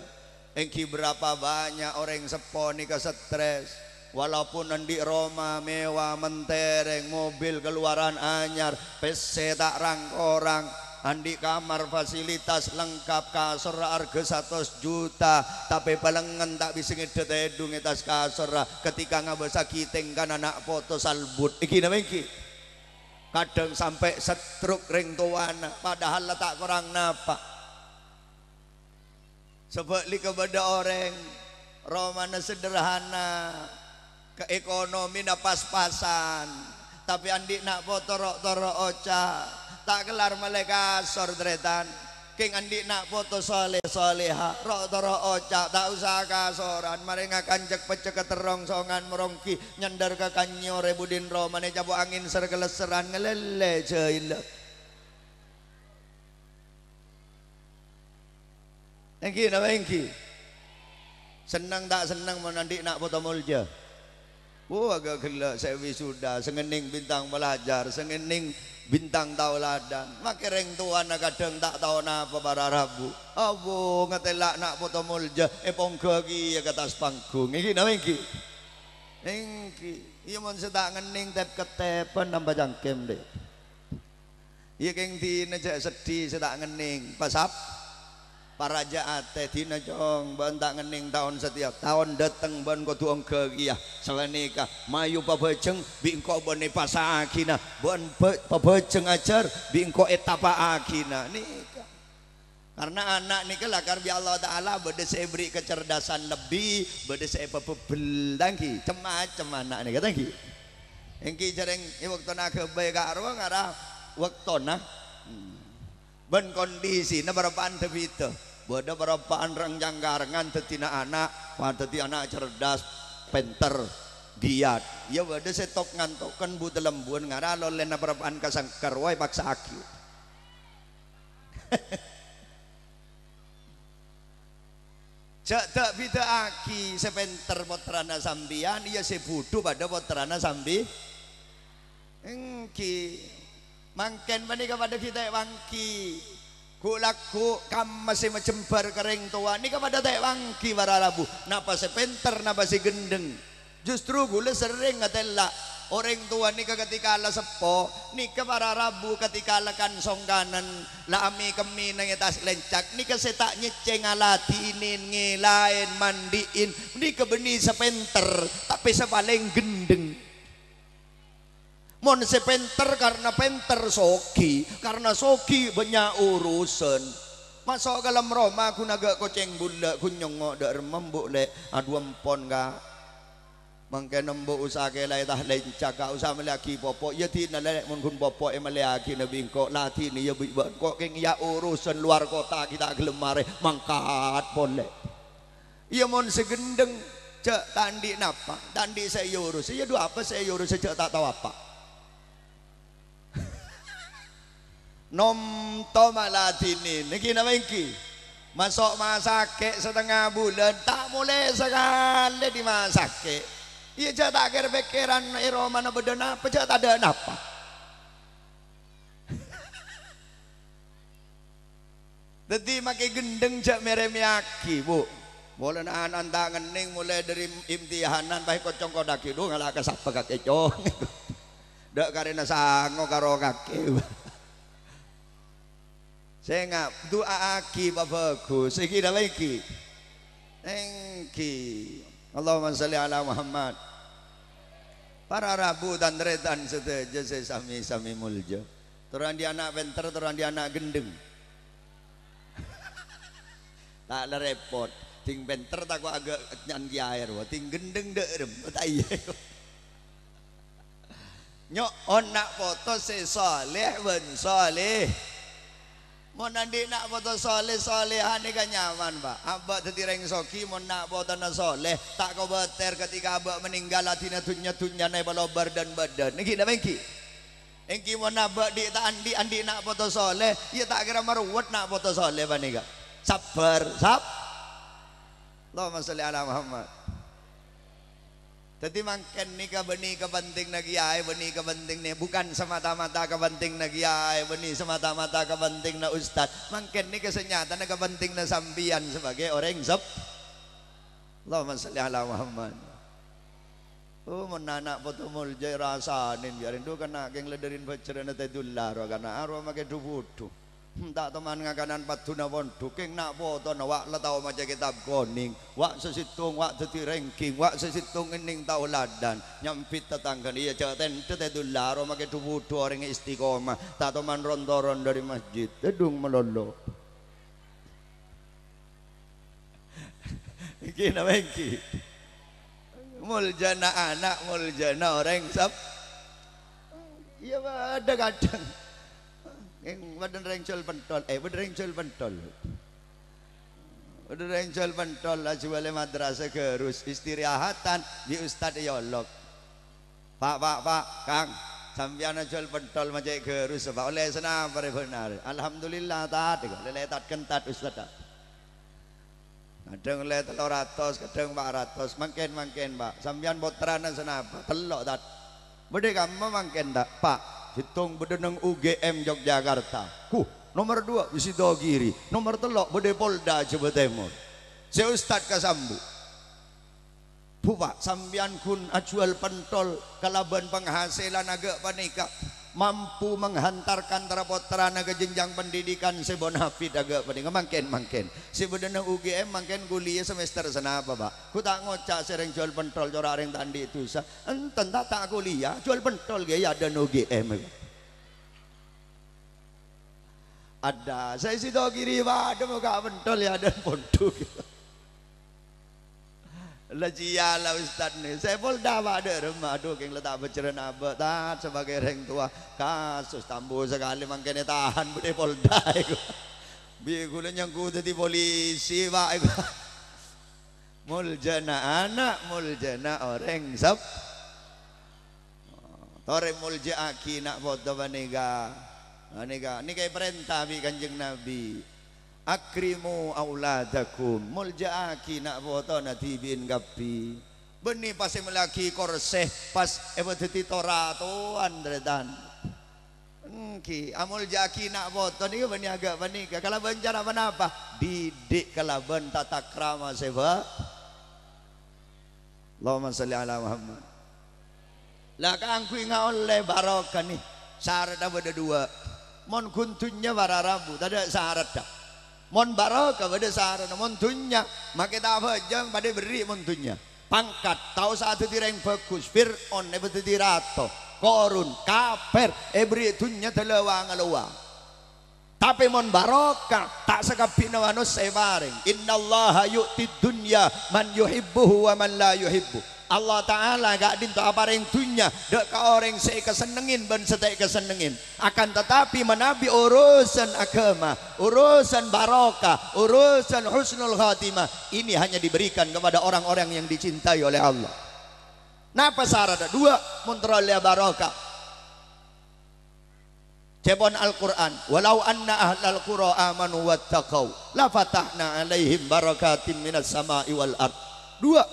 Èngghi berapa banyak orèng seppo nèka stres. Walaupun andi' roma mewah, mentereng, mobil keluaran anyar, pèssè ta' rang-korang, andi' kamar fasilitas lengkap, kasorra arghâ satos juta, tapè palengngen ta' bisa ngèdhâ tèdung è attas kasorra ketika ngabâsaghi tèngkana na' poto salbut. Èngghi napa èngghi? Kadhâng sampè' stroke rèng towana, padahal la ta' korang napa. Sabâlikka bâdâ orèng romana sederhana, ka-, ekonomina pas-pasan, tapè andi' na' poto ro'-toro' oca', ta' kellar mellè kasor, tarètan. Kèng andi' na' poto soleh-soleha, ro'-toro' oca', ta' osa kasoran, marè ngakan cek-peccekka terrong songan moronggi, nyandhâr ka kannyò rè budin romana ècapo' angèn ser-kalesseran, ngalèllè jhâilâ. Èngghi napa èngghi? Senneng ta' senneng mon andi' na' poto molja? Wah, ghâ-, ghellâ' sè wisuda, sè ngennèng bintang pelajar, sè ngennèng bintang tauladan. Makè rèng towana kadhâng ta' tao napa para rabu. Abbhu, ngatèla' na' poto molja, èpongghâ kèya ka attas panggung. Èngghi napa èngghi? Èngghi. Iyâ, mon sè ta' ngennèng tep-kettepan nampa cangkem, Dhi'. Iyâ, kèng dina jhâ' seddhi sè ta' ngennèng. Pasap? Parajâ atè dina, Cong. Bâ'na ta' ngennèng taon satèya. Taon dâteng bâ'na kodhu ongghâ kèya. Sapanèka, mayu pabhâjâng, bi' engko' bâ'na èpasaghina. Bâ'na bhâ-, pabhâjâng ajhâr, bi' engko' ètapa'aghina. Nèka. Karna ana' nèka lakar bi' Allah Ta'ala bâdâ sè èberri' kacerdasan lebbi, bâdâ sè èpabebbel, ta' èngghi? Cem-macem ana' nèka, ta' èngghi? Èngghi jhâreng è bâktona aghâbây ka'rowa ngara bâktona, hmm, bân kondisina parappa'an dhâ-bhidhâ. Bâdâ parappa'an rèng-cangkarengan dhâddhina ana', wah, dhâddhi ana' cerdas, pènter, giyât. Iyâ bâdâ sè tok-ngantoken bu-talembun ngara lolèna parappa'an kasangkar, wah, èpaksa'aghi. Jhâ' dâ'-bidâ'âghi sè pènter pottrana sampèyan, iyâ sè budhu padâ pottrana sambi-, èngghi. Mangkèn panèka padâ ghi' ta' èwangghi. Ghu'-lagghu' kamma sè majembhâr ka rèng towa nèka padâ ta' èwangghi para rabu. Napa sè pènter, napa sè ghendheng. Justru ghulâ serrèng ngatèla', orèng towa nèka ketika la seppo, nèka para rabu ketika la kan-songkanan, la amè-kemmè neng è attas lèncak, nèka sè ta' nyèccè ngaladhinè, ngèlaè, mandi'in, nèka bânnè sè pènter, tapè sè palèng ghendheng. Mon sè pènter karna pènter soghi, karna soghi bânnya' urusan. Maso' ka dâlem roma, ghun aghâ' kocèng bulâ', ghun nyongngo' dâ' remma embu', Lè'. Adhu, empon, Ka'. Mangkèn embu' usaha kèlaè ta' lèncak, Ka', usaha mellèyaghi popo'. Iyâ, dinah, Lè', mon ghun popo' èmellèyaghi bi' engko', ladhinè, iyâ, bi' bâ' engko' kèng iyâ urusan luar kota, ghi' ta' ghellem marè, mangkat polè. Iyâ, mon sè ghendheng, jhâ' ta' andi' napa, ta' andi' sè èurus. Iyâ, dhu apa sè èurus, jhâ' ta' tao apa. Nom toma ladhinè, nèkè napa ènggi? Maso' masakè' satengnga bulân, ta' molè sakalè dâri masakè'. Iyâ, jhâ' ta' kèr-pèkkèran è romana bâdâ napa, jhâ' tadâ' napa. Dhâddhi, makè ghendheng jhâ' mèrèmèyaghi, Bu'. Polana ana' ta' ngennèng molaè dâri imtihanan, pas èkocong kodhâghi, dhu, ngala' ka sapa kakè, Cong. Dâ' karèna sango karo kakè. Sènga', du'aaghi pabhâghus. Ènggi napa ènggi? Ènggi. Allahumma shalli ala Muhammad. Para rabu tan-tarètan sadhâjâ sè sami-sami molja. Tor andi' ana' pènter, tor andi' ana' ghendheng. Ta' la rèpot. Dhing pènter tako' aghâ' nyan kèyaè rowa. Dhing ghendheng dâ' remma ta' iyâ. Nyo'on na' poto sè saleh bân saleh. Mon andi' na' poto saleh, salehah nèka nyaman, Pak. Abâ' dhâddhi rèng soghi mon na' potona saleh, ta' kobâtèr ketika abâ' meninggal adina dhunnya-dhunnyana èpalobar dân bâdân. Ènggi napa ènggi? Ènggi mon abâ' dhi' ta' andi', andi' na' poto saleh, iyâ ta' kèra maruwet na' poto saleh panèka. Sabbhâr, sab-, Allahumma shalli ala Muhammad. Dhâddhi mangkèn nèka bânnè kapentinganna kèyaè, bânnè kapentinganna, bukan semata-mata kapentinganna kèyaè, bânnè semata-mata kapentinganna ustad. Mangkèn nèka sè nyatana kapentinganna sampèyan sebagai orèng sep-, Allahumma shalli ala Muhammad. Oh, mon ana' poto molja rasanè, biarin dhu kana' kèng la dâri bhâjrâna tèdullah ro kana' aro makè dhu-budhu. Hmm, ta' toman ngakanan padduna pondhuk, kèng na' potona, wa' la tao maca kètab konèng, wa' sè sèttong, wa' dhâddhi rèngking, wa' sè sèttong ngennèng taoladan, nyambit tatangghâna, iyâ, jhâ' tèndhâ tèdullah ro makè dhu-budhu orèng istiqomah, ta' toman ron-toron dâri masjid, tèdung malolo. Ènggi napa ènggi? Moljâna ana', moljâna orèng sep-, iyâ, bâdâ kadhâng. Èng, bâdâ rèng jhuwâl pentol, eh, bâdâ rèng jhuwâl pentol. Bâdâ rèng jhuwâl pentol, ajuwâlè madrasah Garus, istirahatan, bi' ustad èolok. "Pak, Pak, Pak, Kang, sampèyan ajuwâl pentol ma' cè' Garus, Pak, ollè sanapa rè bhânar?" "Alhamdulillah, Tat," èko, lèlè tat-kentat, Ustad, Tat. Kadhâng ollè tello ratos, kadhâng pa' ratos. "Mangkèn, mangkèn, Pak. Sampèyan pottrana sanapa?" "Tello', Tat." "Bâdâ è kamma mangkèn, Tat?" "Pak, sèttong bâdâ neng U G M Yogyakarta. Huh, nomer duwâ' Sidogiri. Nomer tello' bâdâ è Polda Jawa Tèmor." Sè Ustad kasambu'. "Bu, Pak, sampèyan ghun ajuwâl pentol kalabân panghasilan aghâ' panèka, mampu menghantarkan tra-pottrana ka jenjang pendidikan sè bonafit aghâ' panèka." "Mangkèn, mangkèn. Sè bâdâ neng U G M mangkèn kuliah semester sanapa, Pak?" "Ghu ta' ngoca' sè rèng juwâl pentol cora' rèng ta' andi' dhusa." "Enten, ta', ta' kuliah, juwâl pentol kèya è adâ'na U G M." Adâ, sè Sidogiri padâ moka pentol è adâ'na pondhuk. La jiyâ la Ustad nè, sè Polda padâ remma, adhu, kèng la ta' bhâjrâna abâ', Tat, sebagai rèng towa. Kasus tambu sakalè mangkèn ètahan bâdâ è Polda, èko. Bi' ghulâ nyanggu dhâddhi polisi, Pak, èko. Moljâna ana', moljâna orèng sep-, Torè moljâ'aghi na' poto panèka. Panèka, nèka èparènta bi' Kanjeng Nabi. "Akrimu auladakum." Moljâ'aghi na' potona dhibi'in kabbhi. Bânnè pas èmellèyaghi korsè, pas èpadhâddhi to-ratowan, tarètan. Èngghi, amoljâ'aghi na' poto nèka bânnè aghâ' panèka. Kalabân cara ponapa? Didik kalabân tata krama sè bâ-, Allahumma shalli ala Muhammad. La, kaangghuy ngaollè barokah nè, saradda bâdâ duwâ'. Mon ghun dhunnya para rabu, tadâ' saradda. Mon barokah bâdâ saradda, mon dhunnya, makè ta' abhâjâng padâ èberri' mon dhunnya. Pangkat, ta' osa dhâddhi rèng bhâghus, Fir'aun èpadhâddhi rato, Korun, kafir, èberri' dhunnya dâlâwang-alowang. Tapè mon barokah, ta' sakabbhina manossa èparèng. "Innallaha yu'tid dunya man yuhibbuhu wa man la yuhibbu." Allah Ta'ala ka'dinto aparèng dhunnya dâ' ka orèng sè èkasennengngin bân sè ta' èkasennengngin. Akan tetapi, manabi urusan agama, urusan barokah, urusan husnul khatimah, ini hanya diberikan kepada orang-orang yang dicintai oleh Allah. Napa saradda? Dua, mon terro ollè barokah. Ca'èpon Al-Qur'an, "Walau anna ahlal qura amanu wattaqau, la fatahna 'alaihim barakatim minas sama'i wal ard." Dua,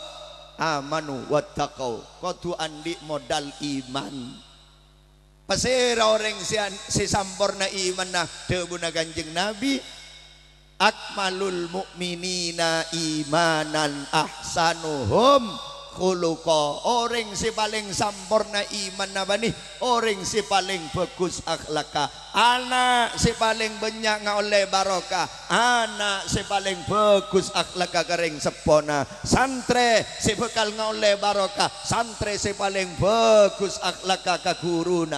amanu wattaqau, kodhu andhi' modal iman. Pasèra orèng sè an-, sè samporna imanna? Dhâbuna Kanjeng Nabi, "Akmalul mu'minina imanan ahsanuhum khuluqa." Orèng sè palèng samporna imanna bânnè orèng sè palèng bhâghus akhlakka. Ana' sè palèng bânnya' ngaollè barokah, ana' sè palèng bhâghus akhlakka ka rèng seppona. Santrè sè bhâkal ngaollè barokah, santrè sè palèng bhâghus akhlakka ka ghuruna.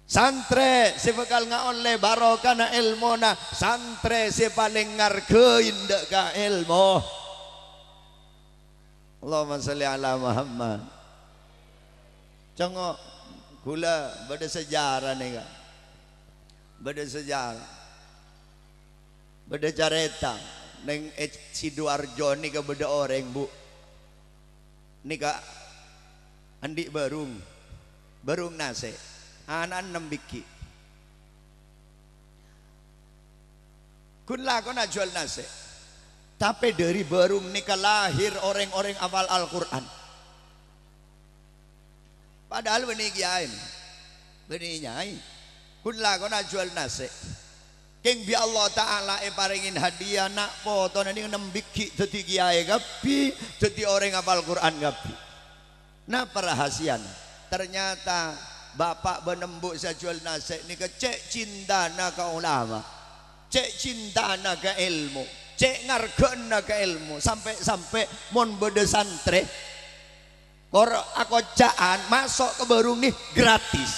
Santrè sè bhâkal ngaollè barokana èlmona, santrè sè palèng ngarghâi dâ' ka èlmo. Allahumma shalli ala Muhammad. Congo', ghulâ bâdâ sejarah nèka. Bâdâ sejarah. Bâdâ carèta, neng è Sidoarjo nèka bâdâ orèng, Bu. Nèka andhi' bârung, bârung nasè', ana'na ennem bighi'. Ghun lakona ajhuwâl nasè'. Tapè dâri bârung nèka lahir orèng-orèng apal Al-Qur'an. Padahal bânnè kiyaè, bânnè nyai. Ghun lakona ajhuwâl nasè'. Kèng bi' Allah Ta'ala èparèngè hadiah na' potona nèng ennem bighi' dhâddhi kiyaè kabbhi, dhâddhi orèng apal Qur'an kabbhi. Napa rahasiana? Ternyata bapa' bân embu' sè ajhuwâl nasè' nèka cè' cintana ka ulama, cè' cintana ka èlmo, cè' ngarghâ'ânna ka èlmo, sampè'-sampè' mon bâdâ santrè, Kor-, akoca'an maso' ka bârung nè gratis.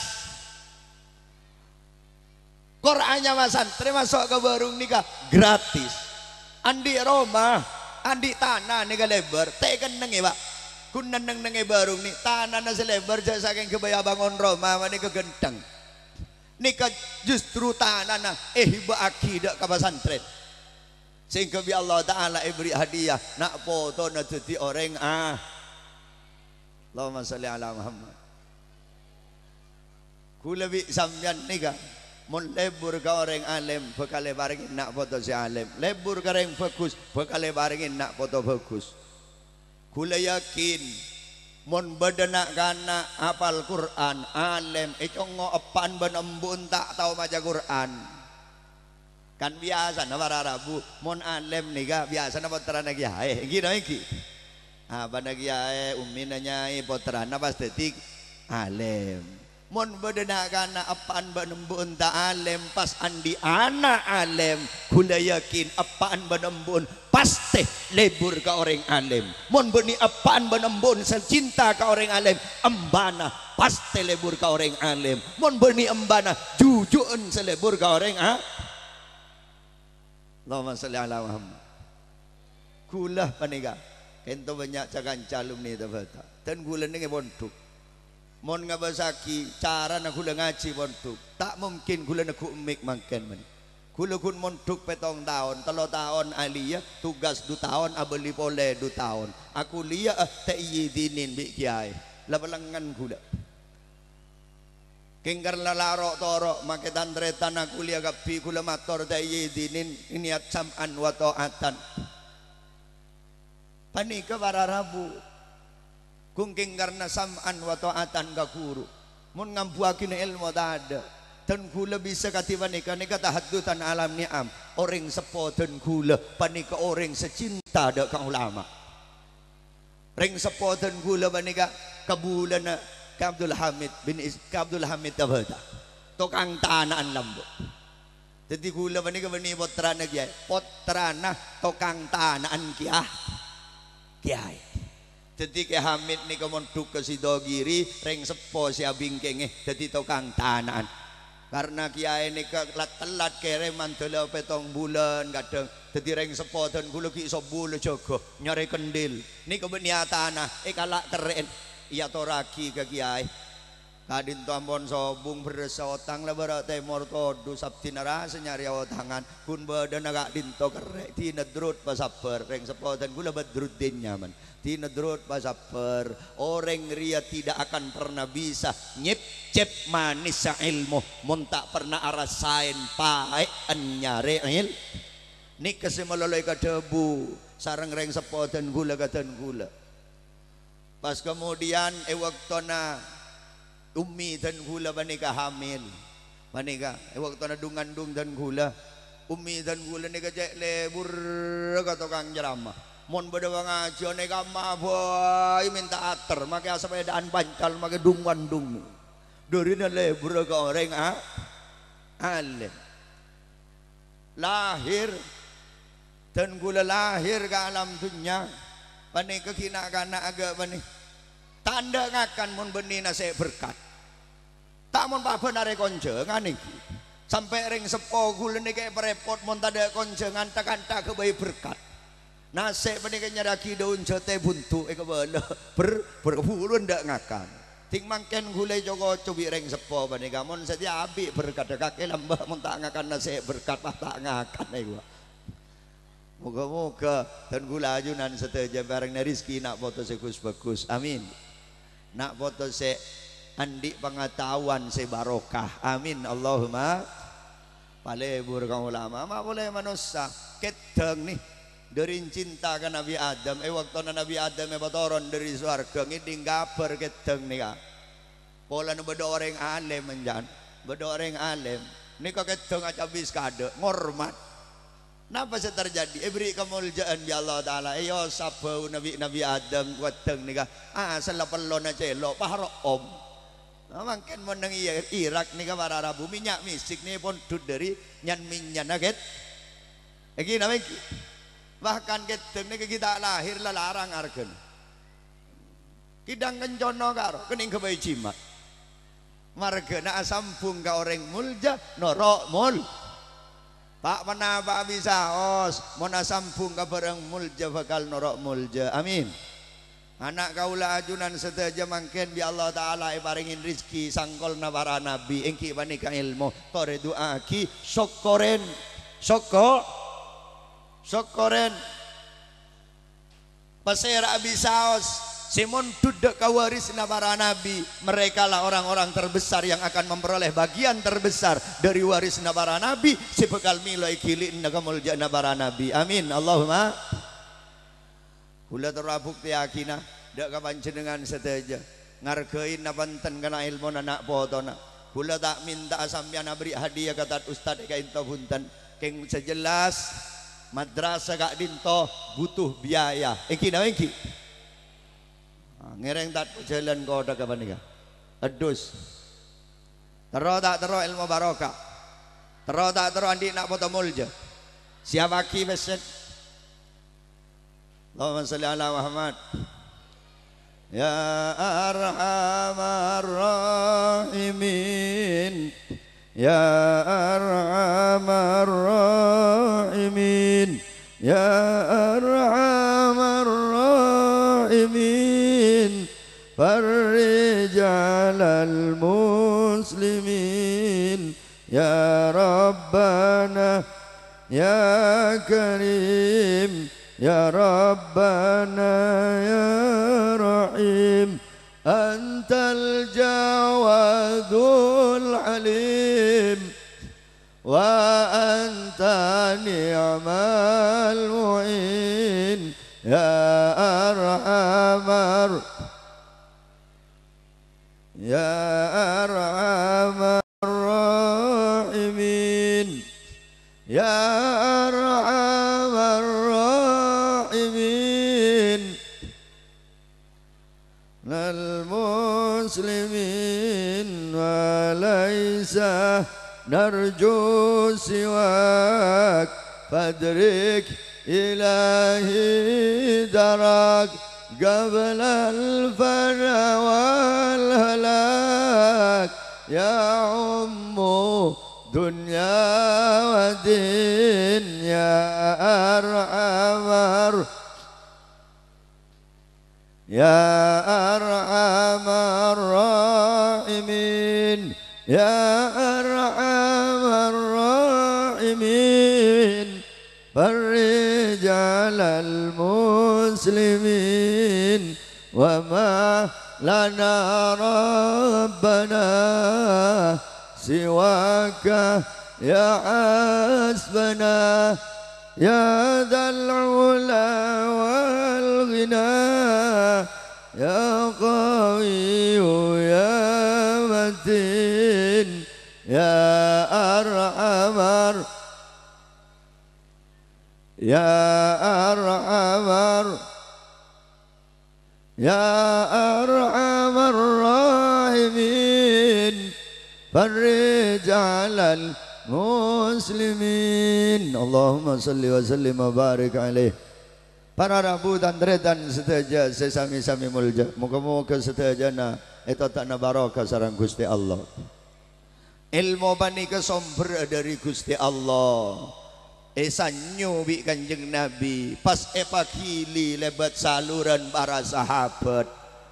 Kor anyama santrè maso' ka bârung nèka gratis. Andhi' roma, andhi' tana nèka lèbâr, ta' èkennengngè, Pak. Ghun neng-nengngè bârung nè, tanana sè lèbâr jhâ' sakèng ghâbây abângon roma, panèka ghântheng. Nèka justru tanana èhibâ'aghi dâ' ka pasantrèn. Sehingga bi' Allah Ta'ala èbâri' hadiah, na' potona dhâddhi orèng a-, Allahumma shalli ala Muhammad. Kaulâ bi' sampèyan nèka, mon lebur ka orèng alèm, bhâkal èparèngè na' poto sè alèm. Lebur ka rèng bhâghus, bhâkal èparèngè na' poto bhâghus. Kaulâ yakin, mon bâdâ na'-kana' apal Qur'an, alèm, ècongngo' eppa'na bân embu'na ta' tao maca Qur'an. Kan biyasana para rabu, mon alèm nèka biyasana pottrana kèyaè, èngghi napa èngghi? Abbhâna kèyaè, ummina nyai, pottrana pas dhâddhi alèm. Mon bâdâ na'-kana' eppa'na bân embu'na ta' alèm, pas andhi' ana' alèm, kaulâ yakin eppa'na bân embu'na pastè lebur ka orèng alèm. Mon bânnè eppa'na bân embu'na sè cinta ka orèng alèm, embhâna pastè lebur ka orèng alèm. Mon bânnè embhâna, juju'na sè lebur ka orèng a-, Allahumma shalli ala Muhammad. Kaulâ panèka, ka'dinto bânnya' ca-kanca alumni Tabata. Dan kaulâ nèng è pondhuk. Mon ngabâsaghi carana kaulâ ngajhi pondhuk, ta' mungkin kaulâ neggu' mik mangkèn, men. Kaulâ ghun mondhuk pèttong taon, tello taon aliyah, tugas du taon, abâli polè du taon. Akuliyah, eh, ta' èidinin bi' kèyaè. La palengngen kaulâ. Kèng karna la ro'-toro' makè tan-tarètan akuliyah kabbhi, kaulâ mator ta' èidinin, niyat sam'an wa tha'atan. Panèka para rabu. Ghun kèng karna sam'an wa tha'atan ka ghuru. Mon ngambuwâghina èlmo tadâ'. Dan kaulâ bisa kadhi panèka, nèka tahaddutan alam ni'am. Orèng seppo dân kaulâ panèka orèng sè cinta dâ' ka ulama. Rèng seppo dân kaulâ panèka kabulâna Kè Abdul Hamid bin Is-, Kè Abdul Hamid Tabata. Tokang tana'an Lombok. Dhâddhi kaulâ panèka bânnè pottrana kèyaè, pottrana tokang tana'an kèya-, kèyaè. Dhâddhi Kè Hamid nèka mondhuk ka Sidogiri, rèng seppo sè abingkèngè dhâddhi tokang tana'an. Karna kèyaè nèka la-, tellat kèrèman dâlâ pèttong bulân, kadhâng dhâddhi rèng seppo dân ghulâ ghi' sobbhu la jâgâ nyarè kendhil. Nèka bâ' niyatana èkala' kerrè'en, èyatorraghi ka kèyaè. Ka'dinto ampon sobung, berressa otang la bârâ' tèmor todus, abdhina rassa nyarè otangan. Ghun bâdâna ka'dinto kerrè', dina drut pasabbhâr, rèng seppo dân ghulâ Badruddin nyamana. Dina drut pasabbhâr, orèng rèya tidak akan pernah bisa nyepcep manessa èlmo mon ta' pernah arassaèn paè'en nyarè èl-, nèka sè malolo èkadhâbu sareng rèng seppo dân ghulâ ka dân ghulâ. Pas kemudian è bâktona Ummi dân ghulâ panèka hamil. Panèka, è bâktona dhung-ngandhung dân ghulâ. Ummi dân ghulâ nèka cè' lebbhurrâ ka tokang ceramah. Mon bâdâ pangajiyân è kamma bhâi mènta ater, makè asapèdaan pancal, makè dhung-ngandhung. Dhârina lebbhurrâ ka orèng a-, alèm. Lahir, dân ghulâ lahir ka alam dhunnya, panèka ghi' na'-kana' aghâ' panè. Ta' endâ' ngakan mon bânnè nasè' berkat. Ta' mon pabân arè konjhângan èngghi. Sampè' rèng seppo ghulâ nèka èparèpot mon tadâ' konjhângan, ta'-kantha aghâbây berkat. Nasè' panèka nyarèyaghi dâun jâtè buntu èkabâlâ, ber-, ber-, buru endâ' ngakan. Dhing mangkèn ghulâ èco-koco bi' rèng seppo panèka, mon satèya abi' berkat, kakè lambâ' mon ta' ngakan nasè' berkat, pas ta' ngakan èkowa. Moghâ-moghâ dân ghulâ ajunan sadhâjâ èparèngana rejhekkè na' poto sè ghus-bhâghus. Amin. Na' poto sè andi' pangataowan sè barokah. Amin. Allahumma. Palebur ka ulama. Ma' polè manossa. Kèdhâng, nè. Dhâri cinta ka Nabi Adam. È bâktona Nabi Adam èpatoron dhâri sowarghâ, ngèdhing kabhâr kèdhâng, nèka. Polana bâdâ orèng alèm, enjâ'. Bâdâ orèng alèm. Nèka kèdhâng acabis kaadâ', ngormat. Napa sè terjadi? Èberri' kamoljâ'ân bi' Allah Ta'ala. Èyosap bâuna bi' Nabi Adam, kèdhâng nèka. Ah, sella pellona cèlo', pas ro'om. Nah, mangkèn mon neng Iya-, Irak nèka para rabu, mènnya' misik nèka pon dhut dhâri nyan-mènnyana kèt-, èngghi napa èngghi? Bahkan kèdhâng nèka ghi' ta' lahir la larang arghâna. Kèdhâng kencono karo kennèng ghâbây jimat. Marghâna asambhung ka orèng moljâ, noro' mol-, pa'-, ponapa'a bisaos, mon asambhung ka bhârâng moljâ bhâkal noro' moljâ. Amin. Ana' kaulâ ajunan sadhâjâ mangkèn bi' Allah Ta'ala èparèngè rejhekkè sangkolla para nabbhi, èngghi panèka èlmo. Torè du'aaghi, sokkorèn. Sokko-, sokkorèn. Pasèra'a bisaos sè mondhut dâ' ka warisna para nabbhi, merekalah orang-orang terbesar yang akan memperoleh bagian terbesar dhâri warisna para nabbhi sè bhâkal mèlo èghili'na kamoljâ'ânna para nabbhi. Amin. Allahumma. Kaulâ terro abhuktèyaghina dâ' ka panjhennengngan sadhâjâ. Ngarghâi na-, panten kana' èlmona na' potona. Kaulâ ta' mènta'a sampèyan aberri' hadiah ka tad-ustad è ka'dinto bhunten. Kèng sè jelas, madrasah ka'dinto butuh biaya. Èngghi napa èngghi? Ah, ngèrèng tad-, jhâlân kottha ka panèka. Tèdhus. Terro ta' terro èlmo barokah? Terro ta' terro andi' na' poto moljâ? Siapaghi pèssèna. Allahumma shalli ala Muhammad. Ya Arhamar Rahimin. Ya Arhamar Rahimin. Ya Arhamar Rahimin. Farrij alal muslimin. Ya Rabbana, ya Karim, ya Rabbana, ya Rahim. Antal Jawadul Halim, wa anta ni'mal mu'in, ya arhamar, ya arhamar rahimin, ya arhamar rahimin. Lal muslimin wa laisa narju siwak, fadrik ilahi darak, qablal fana wal halak, ya ummu يا أرحم الراحمين، يا أرحم الراحمين، فرج على المسلمين، وما لنا ربنا سواك يا حسبنا، يا ذا العلا والغنى، يا قوي يا متين، يا أرحم الر-، يا أرحم الر-، يا أرحم الراحمين، فرج على المسلمين. اللهم صل وسلم وبارك عليه. Para rabu, tan-tarètan sadhâjâ sè sami-sami molja, moghâ-moghâ sadhâjâna ètota'na barokah sareng Ghustè Allah. Èlmo panèka sombher dhâri Ghustè Allah. Èsanyo bi' Kanjeng Nabi, pas èpaghili lèbât saluran para sahabat.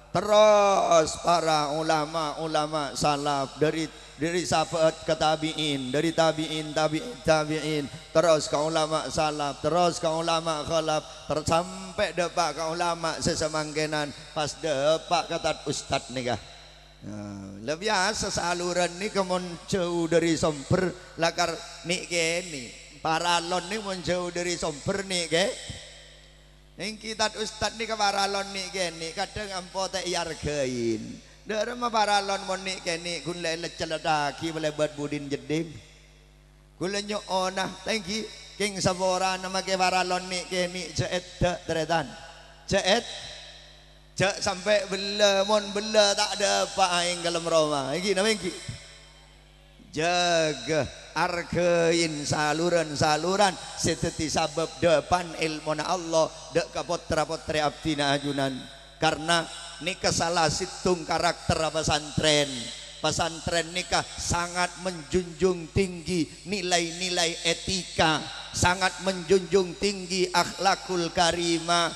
Terros para ulama-ulama salaf, dhâri, dhâri sahabat ka tabi'in, dhâri tabi'in, tabi'in, tabi'in, terros ka ulama salaf, terros ka ulama khalaf, ter-, sampè' dâpa' ka ulama sè samangkènan, pas dâpa' ka tad-ustad nèka. Nah, la biyasa saluran nèka mon jhâu dhâri sombher lakar nè'-kènè'. Paralon nè' mon jhâu dhâri sombher nè'-kè-, èngghi tad-ustad nèka paralon nè'-kènè', kadhâng ampo ta' èarghâi. Dhâremma paralon mon nè'-kènè' ghun la èlecellèttaghi palèbât budina jeddhing. Kaulâ nyo'ona, ta' èngghi, kèng saporana makè paralon nè'-kènè' jhâ' èdhâ', tarètan. Jhâ' èd-, jhâ' sampè' bellâ, mon bellâ ta' dâpa' aèng kalem roma. Èngghi, napa èngghi? Jâgâ, arghâi saluran-saluran sè dhâddhi sabâb dâpan èlmona Allah dâ' ka pottra-pottrè abdhina ajunan. Karna nèka sala sèttong karakter pasantrèn. Pasantrèn nèka sangat menjunjung tinggi nilai-nilai etika, sangat menjunjung tinggi akhlakul karimah.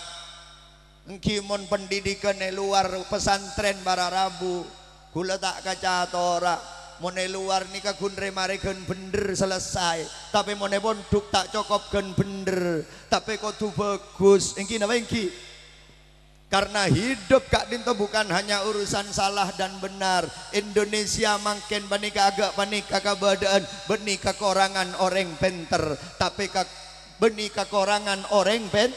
Èngghi mon pendidikan è lowar pasantrèn para rabu, kaulâ ta' kacatora. Mon è lowar nèka ghun rè-marè ghân bhendher selesai, tapè mon è pondhuk ta' cokop ghân bhendher, tapè kodhu bhâghus. Èngghi napa èngghi? Karena hidup ka'dinto bukan hanya urusan salah dan benar. Indonesia mangkèn panèka aghâ' panèka kabâdâ'ân, bânnè kakorangan orèng pènter, tapè ka-, bânnè kakorangan orèng pèn-,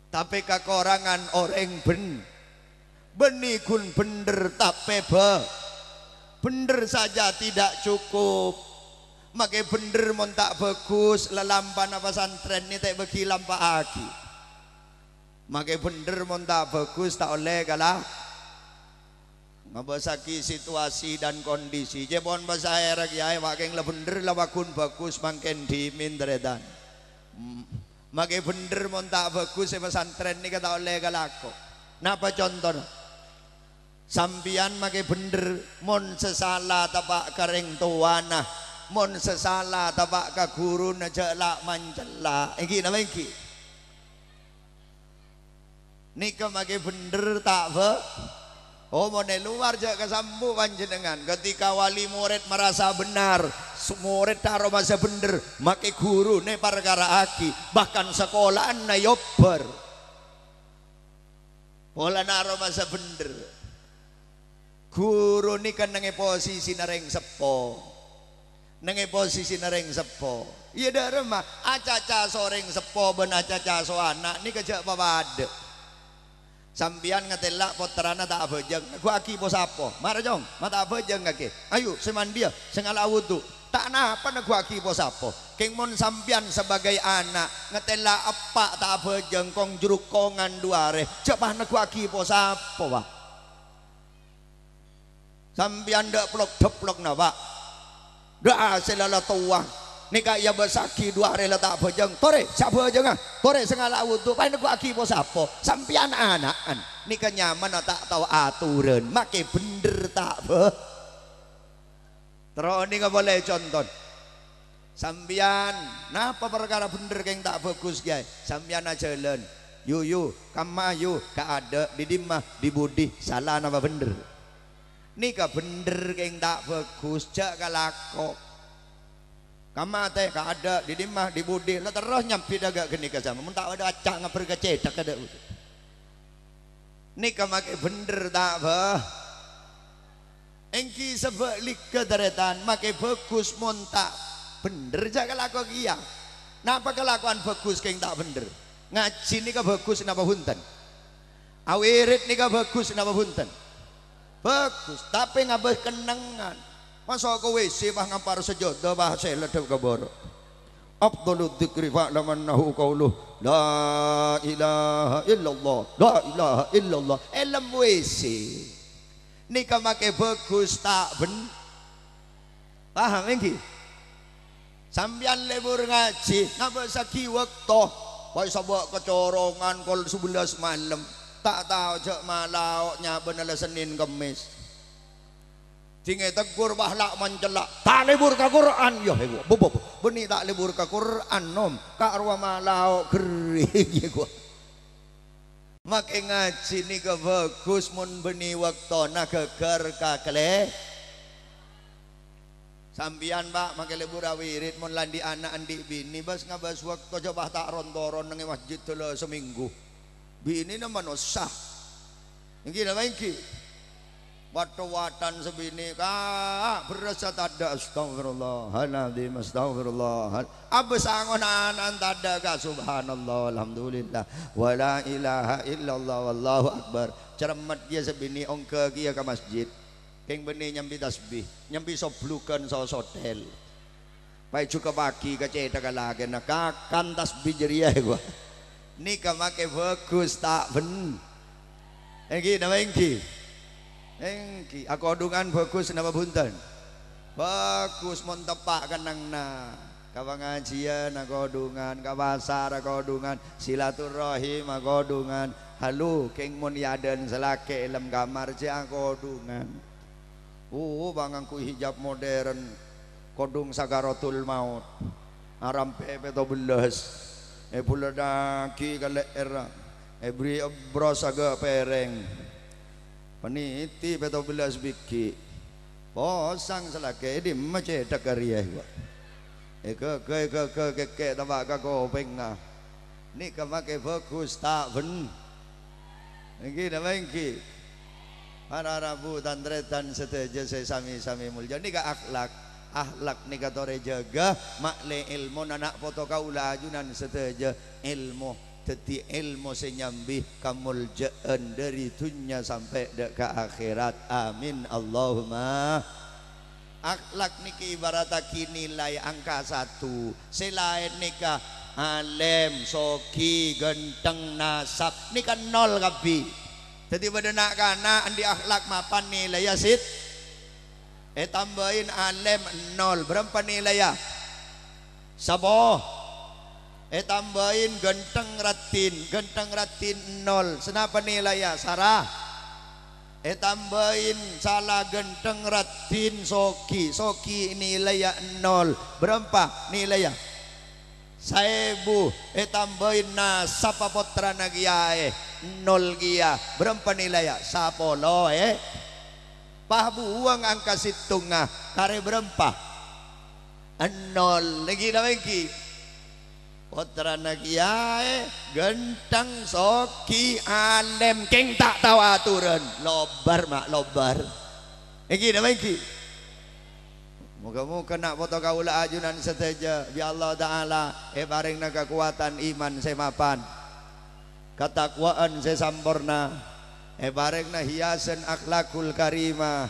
tapè kakorangan orèng bhen-, bânnè ghun bhendher tapè bhâ-, bhendher saja tidak cukup. Makè bhendher mon ta' bhâghus, lalampana pasantrèn nè ta' èbâghi lampa'aghi. Makè bhendher mon ta' bhâghus, ta' ollè kala-, ngabâsaghi situasi dan kondisi. Cè' pon pasaèra kèyaè, wa' kèng la bhendher la wa' ghun bhâghus, mangkèn dhimèn, tarètan. Hmm. Makè bhendher mon ta' bhâghus è pasantrèn nèka ta' ollè kalako. Napa contona? Sampèyan makè bhendher mon sè sala teppa' ka rèng towana, mon sè sala teppa' ka ghuruna jhâ' la-, mancella. Èngghi napa èngghi? Nèka makè bhendher ta' bhâ-, oh, mon è lowar jhâ' kasambu' panjhennengan. Ketika wali murid merasa benar, s-, murid ta' aromasa bhendher, makè ghuruna èparkara'aghi, bahkan sakola'anna èobbhâr. Polana aromasa bhendher. Ghuru nèka neng è posisina rèng seppo. Neng è posisina rèng seppo. Iyâ, dhâremma, acacaso rèng seppo bân acacaso ana' nèka jhâ' papadâ. Sampèyan ngatèla' pottrana ta' abhâjâng, neggu'aghi po-sapo. Mara, Cong, ma' ta' abhâjâng kakè. Ayo, sè mandiya, sè ngala' wudu. Ta' napa neggu'aghi po-sapo. Kèng mon sampèyan sabâgâi ana', ngatèla' eppa' ta' abhâjâng, kong-jurukkongan du arè, jhâ' pas neggu'aghi po-sapo, Pa'. Sampèyan dâ' plok-dhepplok napa? Dâ' sè la-, la towa. Nèka èabâsaghi du arè la ta' abhâjâng. Torè, sè abhâjângnga. Torè sè ngala' wudu. Pas neggu'aghi po-sapo. Sampèyan ana'an. Nèka nyamana ta' tao aturan. Makè bhendher ta' bhâ-, Terro onènga polè contona. Sampèyan, napa parkara bhendher kèng ta' bhâghus, Kèyaè? Sampèyan ajhâlân. Yu, yu, kamma, yu, kaadâ', dhi dimma, dhi budi, sala napa bhendher? Nèka bhendher kèng ta' bhâghus, jhâ' kalako. Kamma tè, kaadâ', dhi dimma, dhi budi, la terros nyambi dâgâ' ghânèka sampèyan. Mon ta' bâdâ aca' ngabbher ka cèthak kaadâ'. Nèka makè bhendher ta' bhâ-, Èngghi sabhâligghâ, tarètan, makè bhâghus mon ta' bhendher jhâ' kalako kèya. Napa kalakowan bhâghus kèng ta' bhendher? Ngajhi nèka bhâghus napa bhunten? Awirid nèka bhâghus napa bhunten? Bhâghus, tapè ngabâs kennengngan. Maso' ka W C, pas ngampar sajâdâ, pas sèlèdhâp ka bârâ'. Afdhalu dzikri fa'lam annahu qaulu la ilaha illallah, la ilaha illallah. È lem W C. Nèka makè bhâghus ta' bhen-, paham èngghi? Sampèyan lebur ngajhi, ngabâsaghi bâkto. Wah, sabâ' kacorongan kol sabellâs malem. Ta' tao jhâ' malao nyabâna la Sennèn Kemmès. Dingè teggur, wah, la' mancella'. Ta' lebur ka Qur'an, yâ, èwa. Bo, bo, bo. Bânnè ta' lebur ka Qur'an, nom. Ka' rowa malao ghering, yâ, ghuwa. Makè ngajhi nèka bhâghus mon bânnè bâktona ghâgghâr ka kalè-, Sampèyan, Pa', makè lebur awirid, mon la andi' ana' andi' binè, bâs ngabâs bâkto jhâ' pas ta' ron-toron neng è masjid dâlâ samènggu. Binèna manossa. Èngghi napa èngghi? Wat-towatan sè binè, "Ka', bherrâssa tadâ'." "Astagfirullahaladzim, astagfirullah." Abâs angon ana'na tadâ', Ka', "Subhanallah, alhamdulillah, wa la ilaha illallah, wallahu akbar." Cermet kèya sè binè, ongghâ kèya ka masjid. Kèng bânnè nyambi tasbih, nyambi soblugân so-, sotel. Pas èjhughâbâghi ka cèthagghâ lakèna, kakan tasbih jârèya, ghuwa. Nèka makè bhâghus ta' bhen-, èngghi napa èngghi? Èngghi. Akodhungan bhâghus napa bhunten? Bhâghus mon teppa' kennengnganna. Ka pangajiyân akodhungan, ka pasar akodhungan, silaturrahim akodhungan. Halu, kèng mon è adâ'ân salakè è lem kamar jhâ' akodhungan. Oh, pangangghuy hijab modern, kodhung sakaratul maut. Arampè' pètto bellâs. Èbulâddhâghi ka lè'èrra. Èbherri' èbros aghâ' pèrèng. Panètè pètto bellâs bighi'. Posang salakè, è dimma cèthagghâ rèya, ghuwa? Èghâghâ, èghâghâ, kèkkè' teppa' ka kopèngnga. Nèka makè bhâghus ta' bhen-, Èngghi napa èngghi? Para rabu tan-tarètan sadhâjâ sè sami-sami molja. Nèka akhlak. Akhlak nèka torè jâgâ, ma'lè èlmona na' poto kaulâ ajunan sadhâjâ èlmo. Dhâddhi èlmo sè nyambi kamoljâ'ân dhâri dhunnya sampè' dâ' ka akhèrat. Amin. Allahumma. Akhlak nèkè èbhârâttaghi nilai angka satu. Sè laèn nèka alèm, soghi, ghântheng, nasab. Nèka nol kabbhi. Dhâddhi bâdâ na'-kana' andi' akhlak mapan nilaiyâ sit-, ètambâi alèm nol. Bârâmpa nilaiyâ? Sapo? Ètambâi ghântheng raddhin, ghântheng raddhin nol. Sanapa nilaiyâ? Sara. Ètambâi sala ghântheng raddhin soghi, soghi nilaiyâ nol. Bârâmpa nilaiyâ? Saèbu. Ètambâi nasab pottrana kèyaè, nol kèya. Bârâmpa nilaiyâ? Sapolo, è. Pas buwâng angka sèttongnga, karè bârâmpa? Nol. Èngghi napa èngghi? Pottrana kèyaè, ghântheng, soghi, alèm, kèng ta' tao aturan. Lobâr, ma', lobâr. Èngghi napa èngghi? Moghâ-moghâ na' poto kaulâ ajunan sadhâjâ bi' Allah Ta'ala èparèngana kakowadhân iman sè mapan. Katakwaan sè samporna, èparèngana hiasan akhlakul karimah,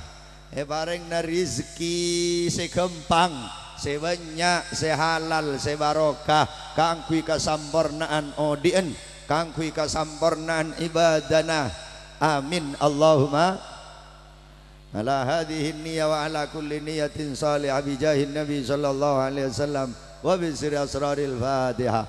èparèngana rejhekkè sè ghâmpang, sè bânnya', sè halal, sè barokah, kaangghuy kasamporna'an odi'ân, kaangghuy kasamporna'an ibadana. Amin. Allahumma. Ala hadhihi niyya wa ala kulli niyyatin shalihah bi jahin Nabi sallallahu alaihi wasallam wa bi sirri asraril Fatihah.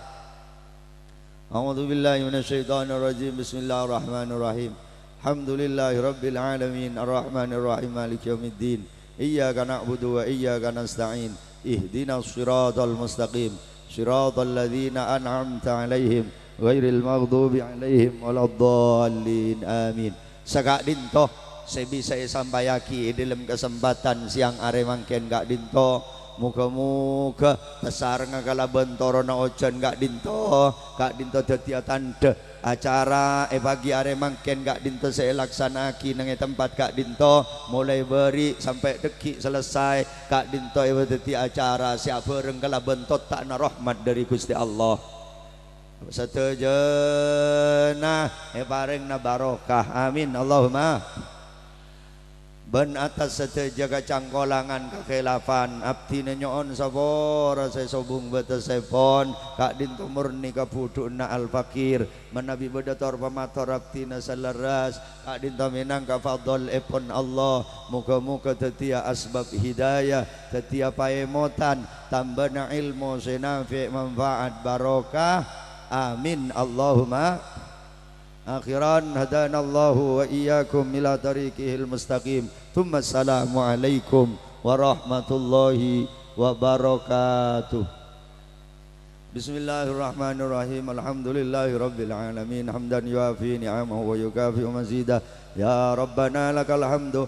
A'udzu billahi minasy syaithanir rajim. Bismillahirrahmanirrahim. Alhamdulillahi rabbil alamin. Arrahmanirrahim. Maliki yaumiddin. Iyyaka na'budu wa iyyaka nasta'in. Ihdinas siratal mustaqim. Siratal ladzina an'amta 'alaihim ghairil maghdubi 'alaihim waladdallin. Amin. Saka'dhinto sè bisa èsampayaghi è dhâlem kasempadhân sèyang arè mangkèn ka'dhinto. Moghâ-moghâ pasarengnga kalabân toronna ojhân ka'dhinto, ka'dhinto dhâddhiyâ tandhâ acara è pagi arè mangkèn ka'dhinto sè èlaksana'aghi neng è tempat ka'dhinto, molaè bâri' sampè' dhâggi' selesai, ka'dhinto èpadhâddhi acara sè abhâreng kalabân totta'na rahmat dhâri Ghustè Allah. Sadhâjâna èparèngana barokah. Amin, Allahumma. Bân attas sadhâjâ kacangkolangan kakhilafan, abdhina nyo'on sapora sè sobung bâtessèpon, ka'dhinto morni kabhudhu'ânna al-faqir. Manabi bâdâ tor-pamator abdhina sè lerres, ka'dhinto mènangka fadlèpon Allah. Moghâ-moghâ dhâddhiyâ asbab hidayah, dhâddhiyâ paèmotan, tambâna èlmo sè nafi', manfa'at, barokah. Amin, Allahumma. Akhiran, hadanallahu wa iyyakum ila tariqihil mustaqim. Tsumma assalamualaikum warahmatullahi wabarakatuh. Bismillahirrahmanirrahim. Alhamdulillahi rabbil alamin. Hamdan yuwafi ni'amahu wa yukafi'u mazidah. Ya Rabbana lakal hamdu.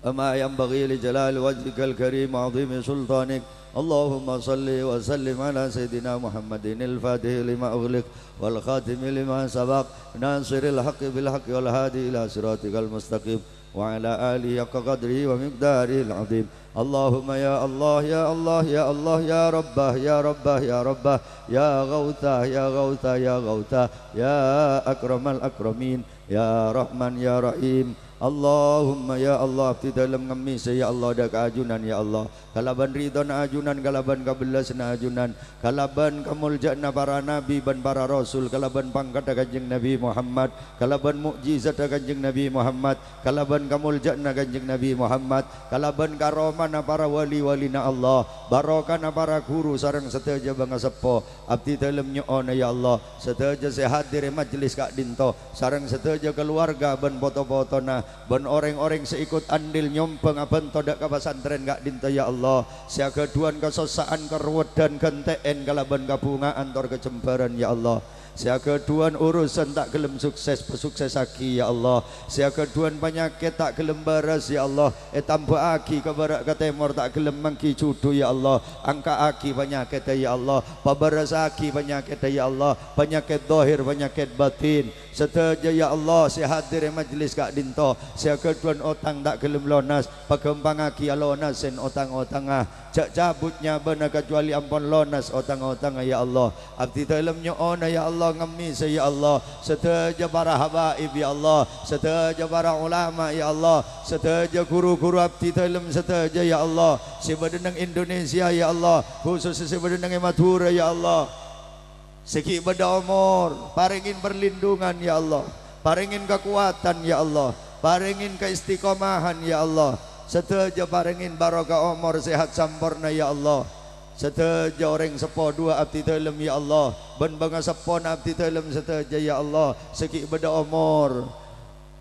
وما ينبغي لجلال وجهك الكريم وعظيم سلطانك. اللهم صل وسلم على سيدنا محمد الفاتح لما أغلق والخاتم لما سبق ناصر الحق بالحق والهادي إلى صراطك المستقيم وعلى آله حق قدره ومقداره العظيم. اللهم يا الله، يا الله، يا الله، يا ربه، يا ربه، يا ربه، يا غوثه، يا غوثه، يا غوثه، يا أكرم الأكرمين، يا رحمن، يا رحيم. Allahumma, ya Allah, abdhi dhâlem ngemmèsè, ya Allah, dâ' ka ajunan, ya Allah, kalabân ridhona ajunan, kalabân kabellassanna ajunan, kalabân kamoljâ'ânna para nabi bân para rasul, kalabân pangkaddhâ Kanjeng Nabi Muhammad, kalabân mo'jizadhâ Kanjeng Nabi Muhammad, kalabân kamoljâ'ânna Kanjeng Nabi Muhammad, kalabân karomana para wali-walina Allah, barokana para ghuru sareng sadhâjâ bângaseppo. Abdhi dhâlem nyo'ona, ya Allah, sadhâjâ sè hadir è majlis ka'dhinto, sareng sadhâjâ kalowarga bân poto-potona, bân orèng-orèng sè èkot andil nyombhâng abhânto dâ' ka pasantrèn ka'dhinto, ya Allah, sè aghâdhuwân kasossa'an, karoweddhân, ghântè'èn kalabân kabhunga'an tor kacembhârân, ya Allah. Sè aghâdhuwân urusan ta' ghellem sukses, pasuksessaghi, ya Allah. Sè aghâdhuwân panyakèt ta' ghellem bârâs, ya Allah. Ètambâ'âghi ka bârâ' ka tèmor ta' ghellem mangghi jhudhu, ya Allah. Angka'aghi panyakèddhâ, ya Allah. Pabârâssaghi panyakèddhâ, ya Allah. Panyakèt dhahir, panyakèt batin. Sadhâjâ, ya Allah, sè hadir è majlis ka'dhinto. Sè aghâdhuwân otang ta' ghellem lonas. Paghâmpangaghi alonasèn otang-otangnga. Jhâ' cabut nyabâna kacobâli ampon lonas otang-otangnga, ya Allah. Abdhi dhâlem nyo'ona, ya Allah, ngemmèsè, ya Allah, sadhâjâ para habaib, ya Allah, sadhâjâ para ulama, ya Allah, sadhâjâ ghuru-ghuru abdhi dhâlem sadhâjâ, ya Allah, sè bâdâ neng Indonesia, ya Allah, khusus sè bâdâ neng è Madhurâ, ya Allah. Sè ghi' bâdâ omor, parèngè perlindungan, ya Allah. Parèngè kakowadhân, ya Allah. Parèngè kaistiqomahan, ya Allah. Sadhâjâ parèngè barokah omor sehat samporna, ya Allah. Sadhâjâ orèng seppo duwâ' abdhi dhâlem, ya Allah, bân bângaseppona abdhi dhâlem sadhâjâ, ya Allah, sè ghi' bâdâ omor.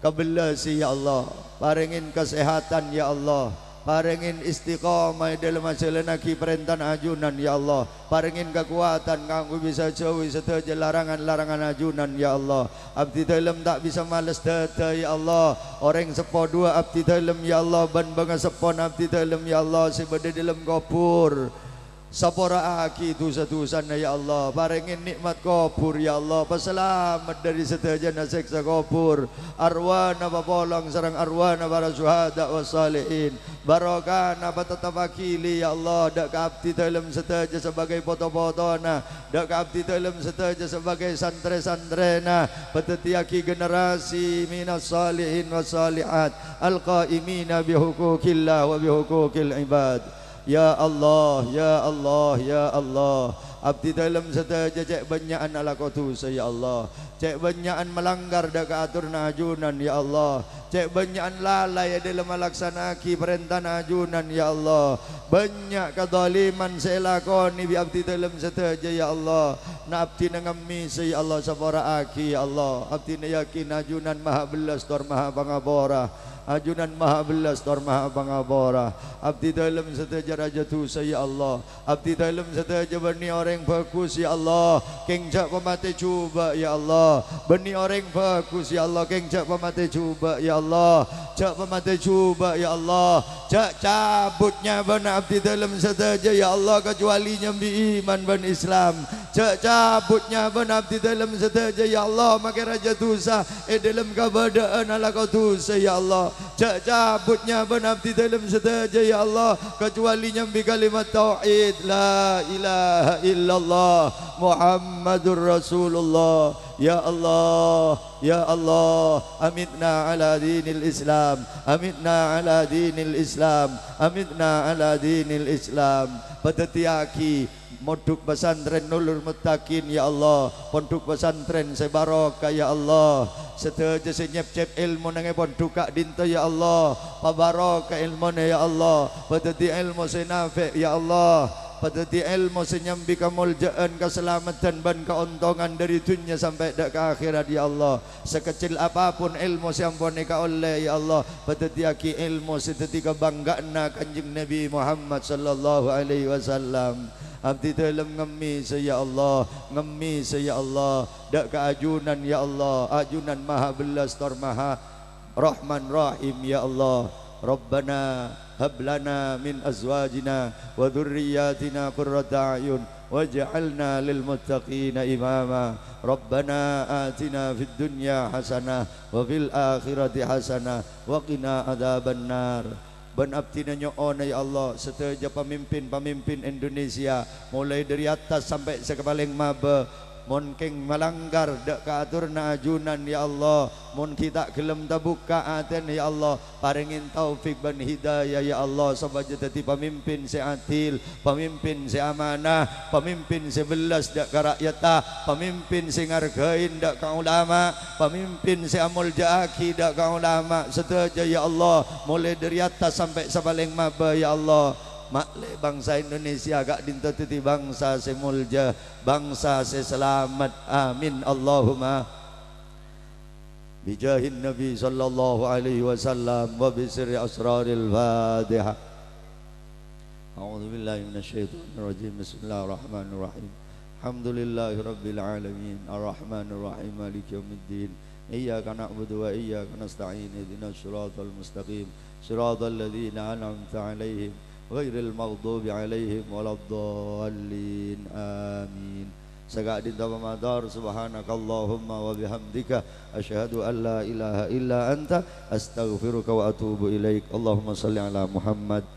Kabellasè, ya Allah. Parèngè kasèhadhân, ya Allah. Parèngè istiqomah è dhâlem ajhâlannaghi parèntana ajunan, ya Allah. Parèngè kakowadhân kaangghuy bisa jhâuwi sadhâjâ larangan-larangan ajunan, ya Allah. Abdhi dhâlem ta' bisa males dâdâ, ya Allah. Orèng seppo duwâ' abdhi dhâlem, ya Allah, bân bângaseppona abdhi dhâlem, ya Allah, sè bâdâ è dhâlem kobhur. Sapora'aghi dhusa-dhusana, ya Allah. Parèngè nè'mat kobhur, ya Allah. Pasalamet dhâri sadhâjâna sèksa kobhur. Arwana papolong sareng arwana para syuhada was salihin. Barokana patettebbhâghi, ya Allah, dâ' ka abdhi dhâlem sadhâjâ sabâgâi poto-potona, dâ' ka abdhi dhâlem sadhâjâ sabâgâi santrè-santrèna. Padhâddhiyâghi generasi minas salihin was salihat, al-qaimina bihuquqillah wa bihuquqil ibad. Ya Allah, ya Allah, ya Allah. Abdhi dhâlem sadhâjâ cè' bânnya'an alako dhusa, ya Allah. Cè' bânnya'an malanggar dâ' ka atoranna ajunan, ya Allah. Cè' bânnya'an lalai è dhâlem alaksana'aghi parèntana ajunan, ya Allah. Bânnya' kadhâliman sè èlakonè bi' abdhi dhâlem sadhâjâ, ya Allah. Na' abdhina ngemmèsè, ya Allah, sapora'aghi, ya Allah. Abdhina yakin ajunan maha bellas tor maha pangapora. Ajunan maha bellas tor maha pangapora. Abdhi dhâlem sadhâjâ rajâ dhusa, ya Allah. Abdhi dhâlem sadhâjâ bânnè orèng bhâghus, ya Allah, kèng jhâ' pamatè jhubâ', ya Allah. Bânnè orèng bhâghus, ya Allah, kèng jhâ' pamatè jhubâ', ya Allah. Jhâ' pamatè jhubâ', ya Allah. Jhâ' cabut nyabâna abdhi dhâlem sadhâjâ, ya Allah, kajhâbhâli nyambi iman bân Islam. Jhâ' cabut nyabâna abdhi dhâlem sadhâjâ, ya Allah, makè rajâ dhusa è dhâlem kabâdâ'ân alako dhusa, ya Allah. Jhâ' cabut nyabâna abdhi dhâlem sadhâjâ, ya Allah, kajhâbhâli nyambi kalimat tauhid, la ilaha illallah Muhammadur Rasulullah. Ya Allah, ya Allah, amitna ala dinil Islam, amitna ala dinil Islam, amitna ala dinil Islam. Padhâddhiyaghi Pondhuk Pesantren Nurul Muttaqin, ya Allah. Pondhuk pesantren sè barokah, ya Allah. Sadhâjâ sè nyepcep èlmo neng è pondhuk ka'dinto, ya Allah. Pabarokah èlmona, ya Allah. Padhâddhi èlmo sè nafè', ya Allah. Padhâddhi èlmo sè nyambi kamolja'an, kasalameddhân, bân kaontongan dhâri dhunnya sampè' dâ' ka akhèrat, ya Allah. Sakecil apapun èlmo sè ampon èkaollè, ya Allah, padhâddhiyaghi èlmo sè dhâddhi kabhângga'anna Kanjeng Nabi Muhammad sallallahu alaihi wasallam. Abdhi dhâlem ngemmèsè, ya Allah, ngemmèsè, ya Allah, dâ' ka ajunan, ya Allah, ajunan maha bellas tor maha Rahman Rahim, ya Allah. Rabbana hab lana min azwajina wa dzurriyyatina qurrata a'yun waj'alna lil muttaqina imama. Rabbana atina fid dunya hasanah wa fil akhirati hasanah wa qina adzabannar. Bân abdhina nyo'ona, ya Allah, sadhâjâ pamimpin-pamimpin Indonesia, molaè dhâri attas sampè' sè palèng mabâ, mon kèng malanggar dâ' ka atoranna ajunan, ya Allah, mon ghi' ta' ghellem tabukka' atèna, ya Allah, parèngè taufik bân hidayah, ya Allah, sopajâ dhâddhi pamimpin sè adil, pamimpin sè amanah, pamimpin sè bellas dâ' ka ra'yatta, pamimpin sè ngarghâi dâ' ka ulama, pamimpin sè amolja'aghi dâ' ka ulama sadhâjâ, ya Allah, molaè dhâri attas sampè' sè palèng mabâ, ya Allah. Ma'lè bangsa Indonesia ka'dinto dhâddhi bangsa sè molja, bangsa sè salamet. Amin, Allahumma. Bijahin Nabi sallallahu alaihi wasallam wa bi sirri asraril Fatihah. A'udzu billahi minasy syaithanir rajim. Bismillahirrahmanirrahim. Alhamdulillahi rabbil alamin. Arrahmanirrahim. Maliki yaumiddin. Iyyaka na'budu wa iyyaka nasta'in. Ihdinas siratal mustaqim. Siratal ladzina an'amta 'alaihim ghairil maghdubi 'alaihim waladdallin. Amin. Saka'dinto pamator, subhanakallahumma wa bihamdika, asyhadu an la ilaha illa anta, astaghfiruka wa atubu ilaik. Allahumma shalli ala Muhammad.